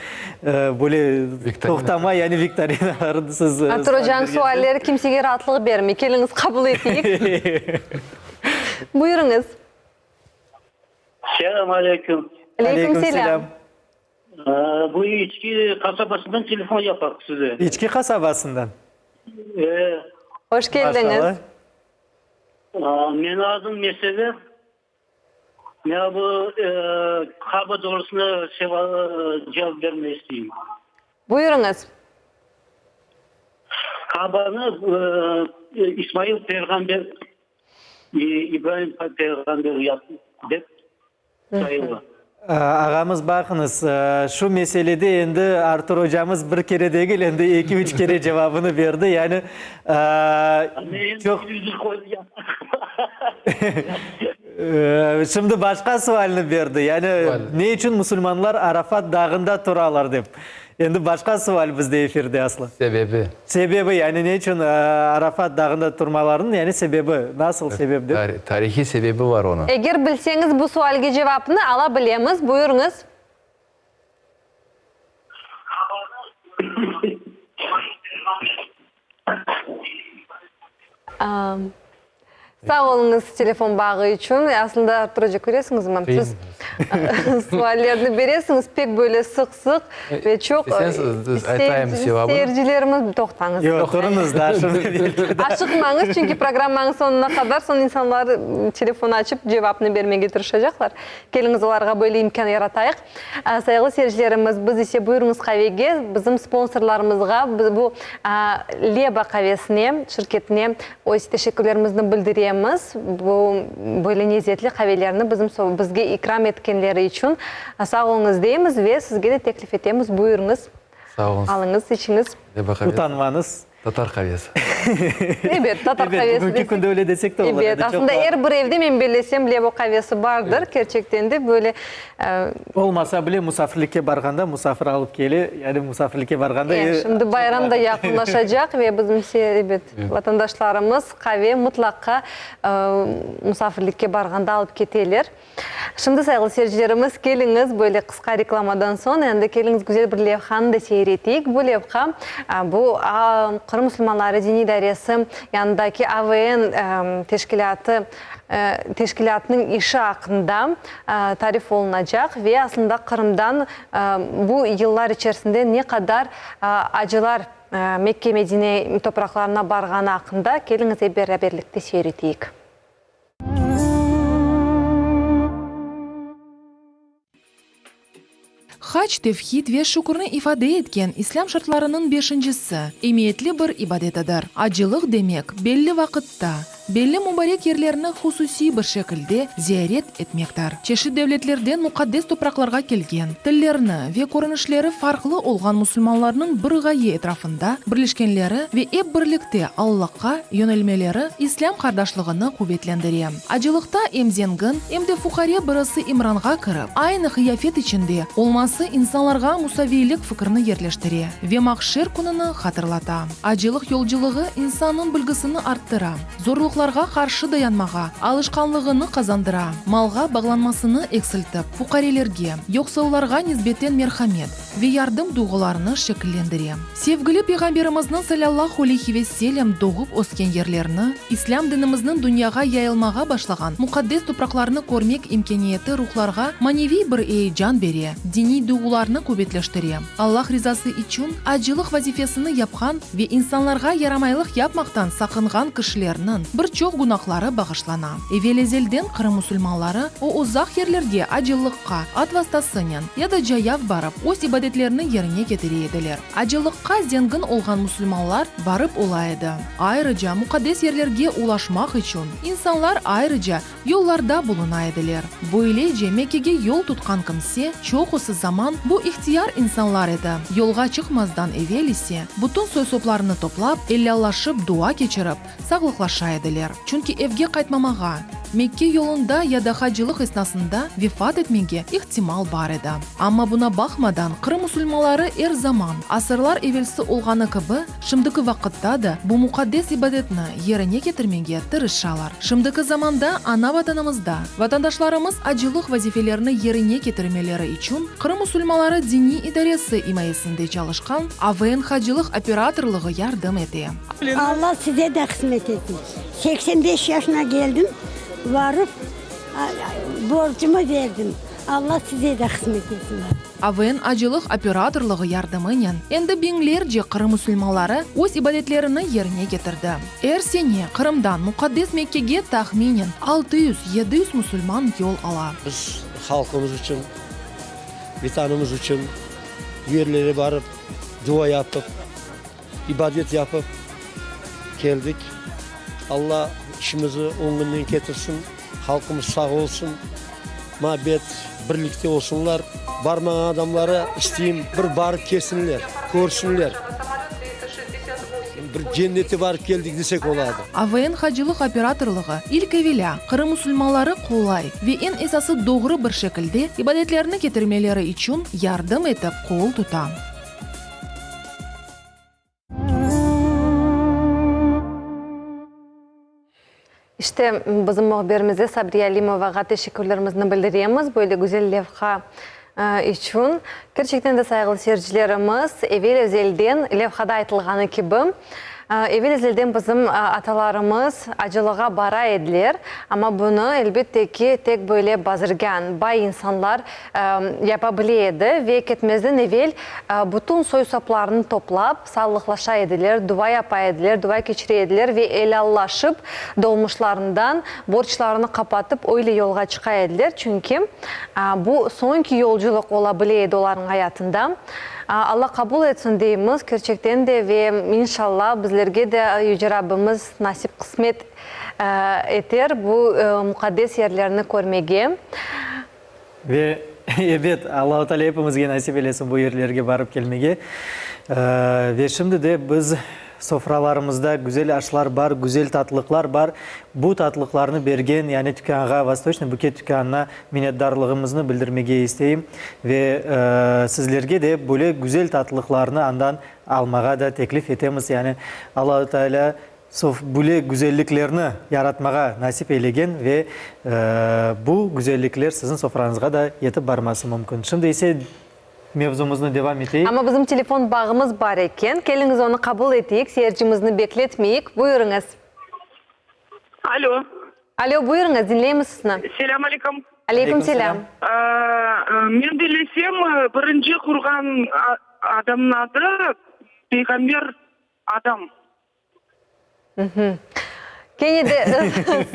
böyle toqtamay, yani viktorinalarnı siz. Artur ocanıñ sualleri kimsege raatlıq bermey. Keliñiz, qabul eteyik. Buyurıñız. Selâm aleyküm. Aleyküm selâm. Bu İçki qasabasından telefon yapaq size. İçki qasabasından? E. Hoş keldiñiz. Menim adım Mesele. Men bu Kaba doğrusında cevap bermege isteyim. Buyurıñız. Kabanı İsmail peyğamber İbrahim peyğamber yaptı dep sayıla. Ağamız, baqıñız, şu meselede endi Artur ocamız bir kere degil, endi eki-üç kere cevabını berdi. Yani, çoq. Şimdi başqa sualni berdi. Yani, ne içün musulmanlar Arafat dağında turalar dep. Endi başqa sual bizde efirde aslı. Sebebi. Sebebi, yani ne içün Arafat dağında turmalarınıñ, yani sebebi, nasıl sebep dep. Tarihiy sebebi var onıñ. Eger bilseñiz bu sualge cevapnı ala bilemiz, buyurıñız. Sağ oluñız telefon bağı içün. Aslında, Artur oca, köresiñizmi, siz suallerni beresiñiz pek böyle sıq-sıq ve çoq seyircilerimiz, toqtañız. Yoq, turuñız daa, şimdi belki de. Aşıqmañız, çünki programmanıñ soñuna qadar soñ insanlar telefon açıp cevapnı bermege tırışacaqlar. Keliñiz, olarğa böyle imkân yaratayıq. Sayğılı seyircilerimiz, biz ise buyurıñız qavege, bizim sponsorlarımızğa, bu Leba qavesine, şirketine öz teşekkürlerimizni bildiremiz, bu böyle nezetli qavelerni bizim bizge ikram etkenleri içün sağ oluñız deymiz ve sizge de teklif etemiz, buyurıñız, alıñız, içiñiz. Utanmañız. Tatar qavesi. Ebet, tatar qavesi desek. Bugünki künde öyle desek de olur. Ebet, aslında er bir evde, men bellesem, lebo qavesi bardır. Kerçekten de böyle. Olmasa bile, musafirlikke barğanda, musafir alıp kele, yani musafirlikke barğanda. E, şimdi bayram da yaqınlaşacaq ve bizim, ebet, vatandaşlarımız qave mıtlaqqa musafirlikke barğanda alıp keteler. Şimdi, sayğılı seyircilerimiz, keliñiz, böyle qısqa reklamadan soñ, endi keliñiz güzel bir levhanı da seyir eteyik. Bu levha, bu Qırım musulmanları diniy idaresi yanındaki AVN teşkilâtı, teşkilâtınıñ işi aqqında tarif olunacaq ve aslında Qırımdan bu yıllar içerisinde ne qadar acılar Mekke-Medine topraqlarına barğanı aqqında keliñiz ep beraberlikte seyir eteyik. Hac, tevhid ve şükürni ifade etken İslâm şartlarınıñ beşincisi, emiyetli bir ibadetidir. Acılıq demek, belli vaqıtta, belli mubarek yerlerni hususiy bir şekilde ziyaret etmektir. Çeşit devletlerden muqaddes topraqlarğa kelgen, tillerni ve körünişleri farqlı olğan musulmanlarnıñ bir ğaye etrafında birleşkenleri ve ep birlikte Allahqa yönelmeleri İslâm qardaşlığını quvetlendire. Acılıqta em zengin, em de fuqare birisi imranğa kirip, aynı qıyafet içinde olması insanlarğa musaviylik fikrini yerleştire ve mahşer kününi hatırlata. Acılıq yolculığı insannıñ bilgisini arttıra, zorluqlarğa qarşı dayanmağa alışqanlığını qazandıra, malğa bağlanmasını eksiltip, fuqarelerge, yoqsullarğa nisbeten merhamet ve yardım duyğularını şekillendire. Sevgili Peyğamberimizniñ salâllahu aleyhi ve sellem doğıp ösken yerlerini, İslâm dinimizniñ dünyağa yayılmağa başlağan muqaddes topraqlarını körmek imkâniyeti ruhlarğa maneviy bir eyecan bere, diniy duyğularnı quvetleştire. Allah rizası içün acılıq vazifesini yapqan ve insanlarğa yaramaylıq yapmaqtan saqınğan kişilerniñ bir çoq günahları bağışlana. Evel-ezelden Qırım musulmanları o uzaq yerlerge acılıqqa at vastasınen ya da cayav barıp öz ibadetlerini yerine ketire ediler. Acılıqqa zengin olğan musulmanlar barıp ola edi. Ayrıca muqaddes yerlerge ulaşmaq içün insanlar ayrıca yollarda buluna ediler. Böylece Mekkege yol tutqan kimse, çoqusı zaman bu ihtiyar insanlar edi, yolğa çıqmazdan evel ise bütün soy-soplarını toplap, ellallaşıp dua keçirip, sağlıqlaşa ediler. ediler, çünki evge qaytmamağa, Mekke yolunda ya da hacılıq esnasında vefat etmege ihtimal bar edi. Amma buna baqmadan, Qırım musulmanları er zaman, asırlar evelsi olğanı kibi, şimdiki vaqıtta da bu muqaddes ibadetni yerine ketirmege tırışalar. Şimdiki zamanda ana-Vatanımızda vatandaşlarımız acılıq vazifelerini yerine ketirmeleri içün Qırım musulmanları diniy idaresi imayesinde çalışqan AVN hacılıq operatorlığı yardım ete. Alla size de qısmet etsin. 85 yaşına keldim, varıp borcumı berdim. Alla size de qısmet etsin. AVN acılıq operatorlığı yardımınen endi biñlerce Qırım musulmanları öz ibadetlerini yerine ketirdi. Er sene Qırımdan muqaddes Mekkege tahminen 600, 700 musulman yol ala. Biz halqımız içün, Vetanımız içün yerlere barıp, dua yapıp, İbadet yapıp keldik. Alla işimizi oñınnen ketirsin, halqımız sağ olsun, mabet, birlikte olsunlar. Barmağan adamlara isteyim, bir barıp kelsinler, körsinler. Bir cennete barıp keldik desek oladı. AVN hacılıq operatorlığı, ilk evelâ, Qırım musulmanları qolay ve eñ esası doğru bir şekilde ibadetlerini ketirmeleri içün yardım etip qol tuta. İşte, bizim mühbirimize Sabriye Alimovağa teşekkürlerimizni bildiremiz, böyle güzel levha içün. Kerçekten de, sayğılı seyircilerimiz, evel-ezelden, levhada aytılğanı kibi, evel-ezelden bizim atalarımız acılığa bara ediler, amma bunı, elbette ki, tek böyle bazirgân, bay insanlar yapa bile edi ve ketmezden evel bütün soy-soplarını toplap, sağlıqlaşa ediler, dua yapa ediler, dua keçire ediler ve elâllaşıp, dolmuşlarından borclarını qapatıp, öyle yolğa çıqa ediler, çünki bu soñki yolculıq ola bile edi olarnıñ ayatında. Alla qabul etsin deymiz, kerçekten de, ve inşalla bizlerge de Yüce Rabbimiz nasip-qısmet eter bu muqaddes yerlerni körmege. Ve, ebet, Allahu Teala epimizge nasip eylesin bu yerlerge barıp kelmege. Ve şimdi de biz sofralarımızda güzel aşlar bar, güzel tatlıqlar bar. Bu tatlıqlarnı bergen, yani tükânğa, Vostoçnıy buket tükânına minnetdarlığımıznı bildirmege isteyim. Ve sizlerge de böyle güzel tatlıqlarnı andan almağa da teklif etemiz. Yani Allahu Teala Sof böyle güzelliklerni yaratmağa nasip eylegen ve bu güzellikler siziñ sofrañızğa da yetip barması mümkün. Şimdi ise mevzumıznı devam eteyik. Amma bizim telefon bağımız bar eken. Keliñiz onı qabul eteyik, seyircimizni bekletmeyik. Buyurıñız. Alo. Alo, buyurıñız, diñleymiz sizni. Selâm aleyküm. Aleyküm selâm. Men bellesem, birinci qurğan adamnıñ adı Peyğamber Adam. Kene de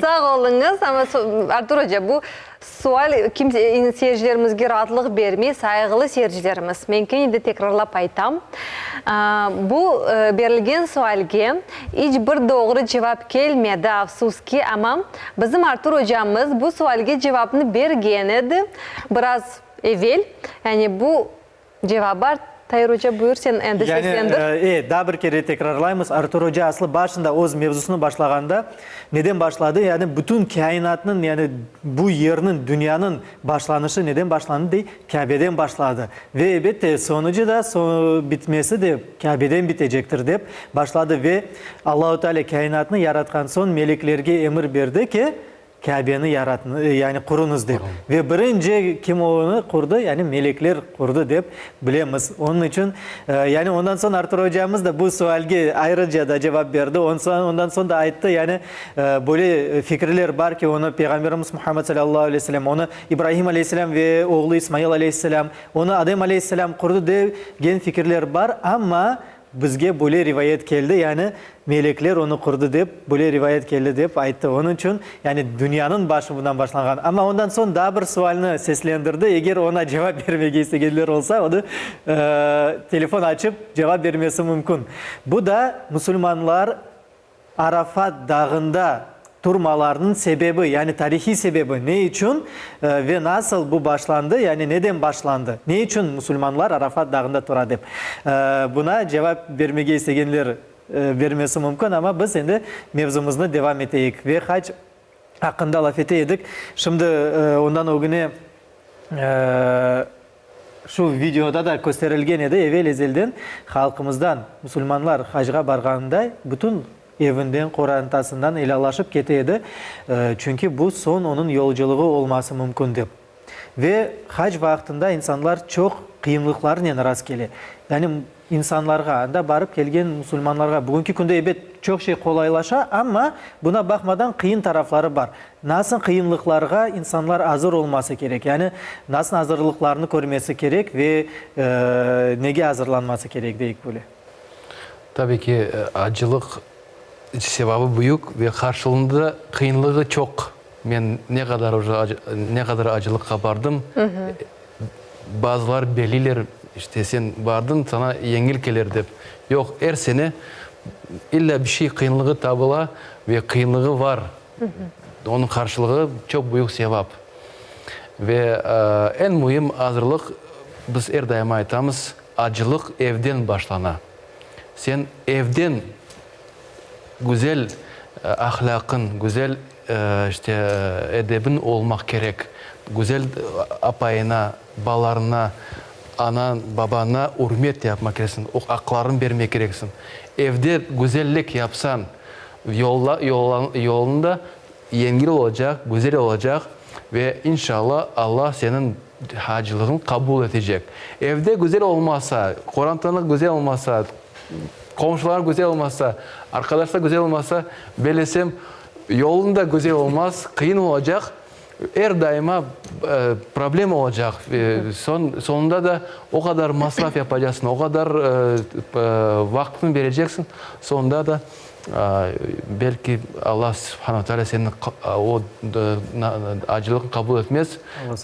sağ oluñız, amma Artur oca, bu sual kimse seyircilerimizge raatlıq bermey, sayğılı seyircilerimiz, men kene de tekrarlap aytam, bu berilgen sualge iç bir doğru cevap kelmedi, afsus ki, amma bizim Artur ocamız bu sualge cevapnı bergen edi biraz evel, yani bu Cevap bar. Tair oca, buyur, sen endi seslendir. Yani, e, daa bir kere tekrarlaymız, Artur oca aslı başında öz mevzusını başlağanda neden başladı? Yani bütün kâinatnıñ, yani bu yerniñ, dünyanıñ başlanışı neden başlandı dey? Kâbeden başladı. Ve elbette, soñucı da, bitmesi de Kâbeden bitecektir dep başladı. Ve Allahu Teala kâinatnı yaratqan soñ meleklerge emir berdi ki, Kâbeni yaratnı, yani quruñız dep. Ve birinci kim onı qurdı, yani melekler qurdı dep bilemiz. Onıñ içün, yani ondan soñ Artur ocamız da bu sualge ayrıca da cevap berdi. Ondan soñ da ayttı, yani böyle fikirler bar ki, onı Peyğamberimiz Muhammed salâllahu aleyhi ve selem, onı İbrahim aleyhisselâm ve oğlu İsmail aleyhisselâm, onı Adem aleyhisselâm qurdı degen fikirler bar, amma Bizge böyle rivayet keldi, yani melekler onı qurdı dep, böyle rivayet keldi dep ayttı. Onıñ içün, yani dünyanıñ başı bundan başlanğan. Amma ondan soñ daa bir sualni seslendirdi, eger oña cevap bermege istegenler olsa, onı telefon açıp cevap bermesi mümkün. Bu da musulmanlar Arafat dağında turmalarınıñ sebebi, yani tarihiy sebebi, ne içün ve nasıl bu başlandı, yani neden başlandı, ne içün musulmanlar Arafat dağında tura dep. Buna cevap bermege istegenler. bermesi mümkün, amma biz endi mevzumıznı devam eteyik ve hac aqqında laf ete edik. Şimdi ondan ögüne şu videoda da kösterilgen edi, evel-ezelden halqımızdan musulmanlar hacğa barğanında bütün evinden, qorantasından elâlaşıp kete edi, çünki bu soñ onıñ yolculığı olması mümkün dep. Ve hac vaqtında insanlar çoq qıyınlıqlarnen rastkele. Yani insanlarğa, anda barıp kelgen musulmanlarğa bugünki künde ebet çoq şey qolaylaşa, amma buna baqmadan qıyın tarafları bar. Nasıl qıyınlıqlarğa insanlar azır olması kerek? Yani nasıl azırlıqlarnı körmesi kerek ve nege azırlanması kerek, deyik böyle? Tabii ki, acılıq sevabı büyük ve qarşılığında qıyınlığı çoq. Men ne qadar uje ne qadar acılıqqa bardım, bazılar belliler, işte sen bardıñ, saña yengil kelir dep. Yoq, er sene illa bir şey qıyınlığı tabıla ve qıyınlığı var. Onıñ qarşılığı çoq büyük sevap. Ve eñ müim azırlıq, biz er daima aytamız, acılıq evden başlana. Sen evden güzel ahlâqıñ, güzel, işte, edebiñ olmaq kerek. Güzel apayına, balalarına, anañ, babaña ürmet yapmaq kereksiñ, aqlarını bermek kereksiñ. Evde güzellik yapsañ, yolla, yoluñ da yengil olacaq, güzel olacaq ve inşallah Alla seniñ hacılığıñ qabul etecek. Evde güzel olmasa, qorantañda güzel olmasa, Qomşular güzel olmasa, arqadaşlar güzel olmasa, bellesem, yoluñ da güzel olmaz, qıyın olacaq, er daima problem olacaq. Soñ, soñunda da o qadar masraf yapacaqsıñ, o qadar vaqtıñ bereceksiñ, soñunda da belki Alla subhane ve teala seniñ o acılıqnı qabul etmez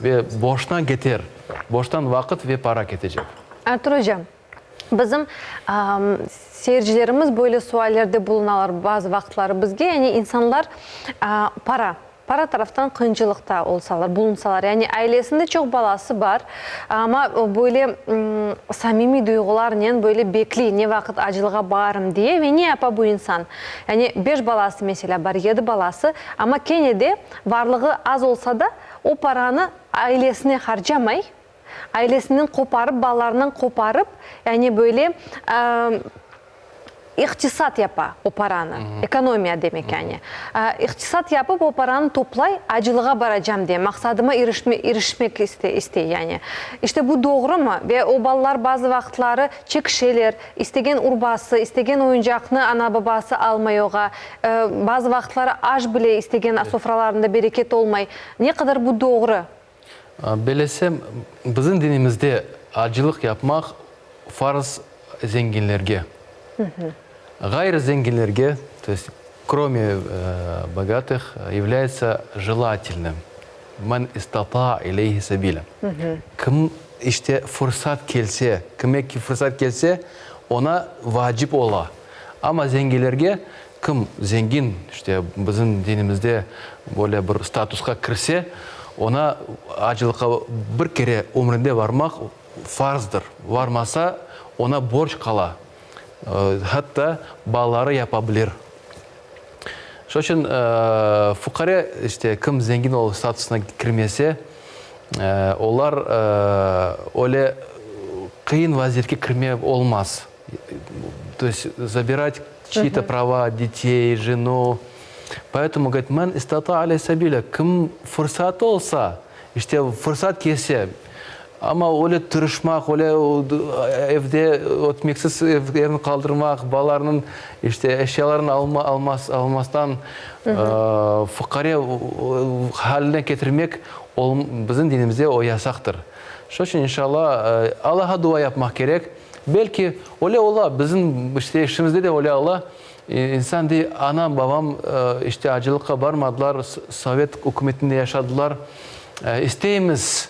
ve boştan keter, boştan vaqıt ve para ketecek. Artur ocam, Bizim seyircilerimiz böyle suallerde bulunalar bazı vaqıtları bizge, yani insanlar para, para taraftan qıyınçılıqta olsalar, bulunsalar, yani ailesinde çoq balası bar, amma böyle samimiy duyğularnen böyle bekliy, ne vaqıt acılığa barım diye ve ne yapa bu insan? Yani beş balası, meselâ, bar, yedi balası, amma kene de varlığı az olsa da, o paranı ailesine harcamay, Ailesinden qoparıp, balalarından qoparıp, yani böyle iqtisat yapa o paranı, ekonomiya demek yani. İqtisat yapıp o paranı toplay, acılığa baracam diye, maqsadıma irişmek istey yani. İşte bu doğrumı? Ve o balalar bazı vaqıtları çekişeler, istegen urbası, istegen oyuncaqnı ana-babası almay oğa, bazı vaqıtları aş bile istegen sofralarında bereket olmay. Ne qadar bu doğru? Belesem, bizim dinimizde acılıq yapmaq farz zenginlerge. Ğayrı zenginlerge, to est krome bogatых, yavlâyetsa jelatelnym, men istata'a ileyhi sebilâ. Kim, işte, fırsat kelse, kime ki fırsat kelse, oña vacip ola. Amma zenginlerge, kim zengin, işte, bizim dinimizde böyle bir statusqa kirse, oña acılıqqa bir kere ömründe barmaq farzdır. Barmasa, oña borc qala. Hatta balaları yapa bilir. Şunıñ içün fuqare, işte, kim zengin olıp statusına kirmese, olar öyle qıyın vaziyetke kirme olmaz. To est zabirat çyi-to prava, detey, jenu. Poetomu, govorit, men istata ale sabilâ, kim fırsatı olsa, işte, fırsat kelse, amma öyle tırışmaq, öyle evde ötmeksiz evni qaldırmaq, balalarnıñ, işte, eşyalarını almaz, almastan fuqare haline ketirmek, bizim dinimizde o yasaqtır. Şunıñ içün, inşallah, Allaha dua yapmaq kerek. Belki, öyle ola, bizim, işte, işimizde de öyle ola. İnsan dey, anam, babam, işte, acılıqqa barmadılar, sovet ükümetinde yaşadılar. İsteymiz,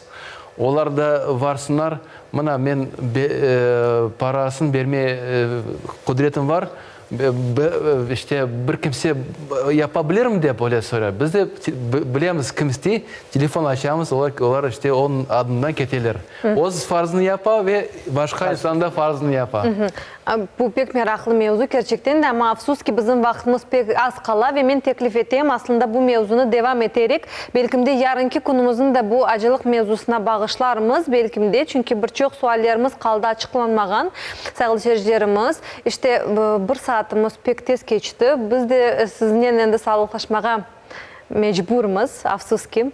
olar da varsınlar. Mına, men parasını bermeye qudretim var. İşte, bir kimse yapa bilirmi dep öyle soray. Biz de bilemiz, kim istey, telefon açamız, olar, olar işte onıñ adından keteler. Öz farzını yapa ve başqa insan da farzını yapa. Bu pek meraqlı mevzu, kerçekten de, amma afsus ki, bizim vaqtımız pek az qala ve men teklif etem, aslında bu mevzunı devam eterek, belkim de yarınki künümizni de bu acılıq mevzusına bağışlarmız, belkim de, çünki bir çoq suallerimiz qaldı açıqlanmağan, sayğılı seyircilerimiz. İşte, bir saatimiz pek tez keçti, biz de siznen endi sağlıqlaşmağa mecburmız, afsus ki.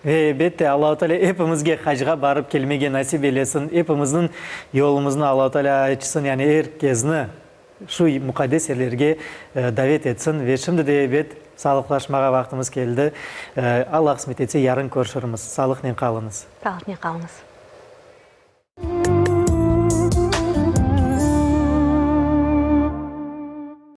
Ve elbette, Allahu Teala epimizge hacğa barıp kelmege nasip eylesin, epimizniñ yolumıznı Allahu Teala açsın, yani er kezni şu muqaddes yerlerge davet etsin. Ve şimdi de ebet, sağlıqlaşmağa vaqtımız keldi. Alla qısmet etse, yarın körüşirmiz. Sağlıqnen qalıñız. Sağlıqnen qalıñız.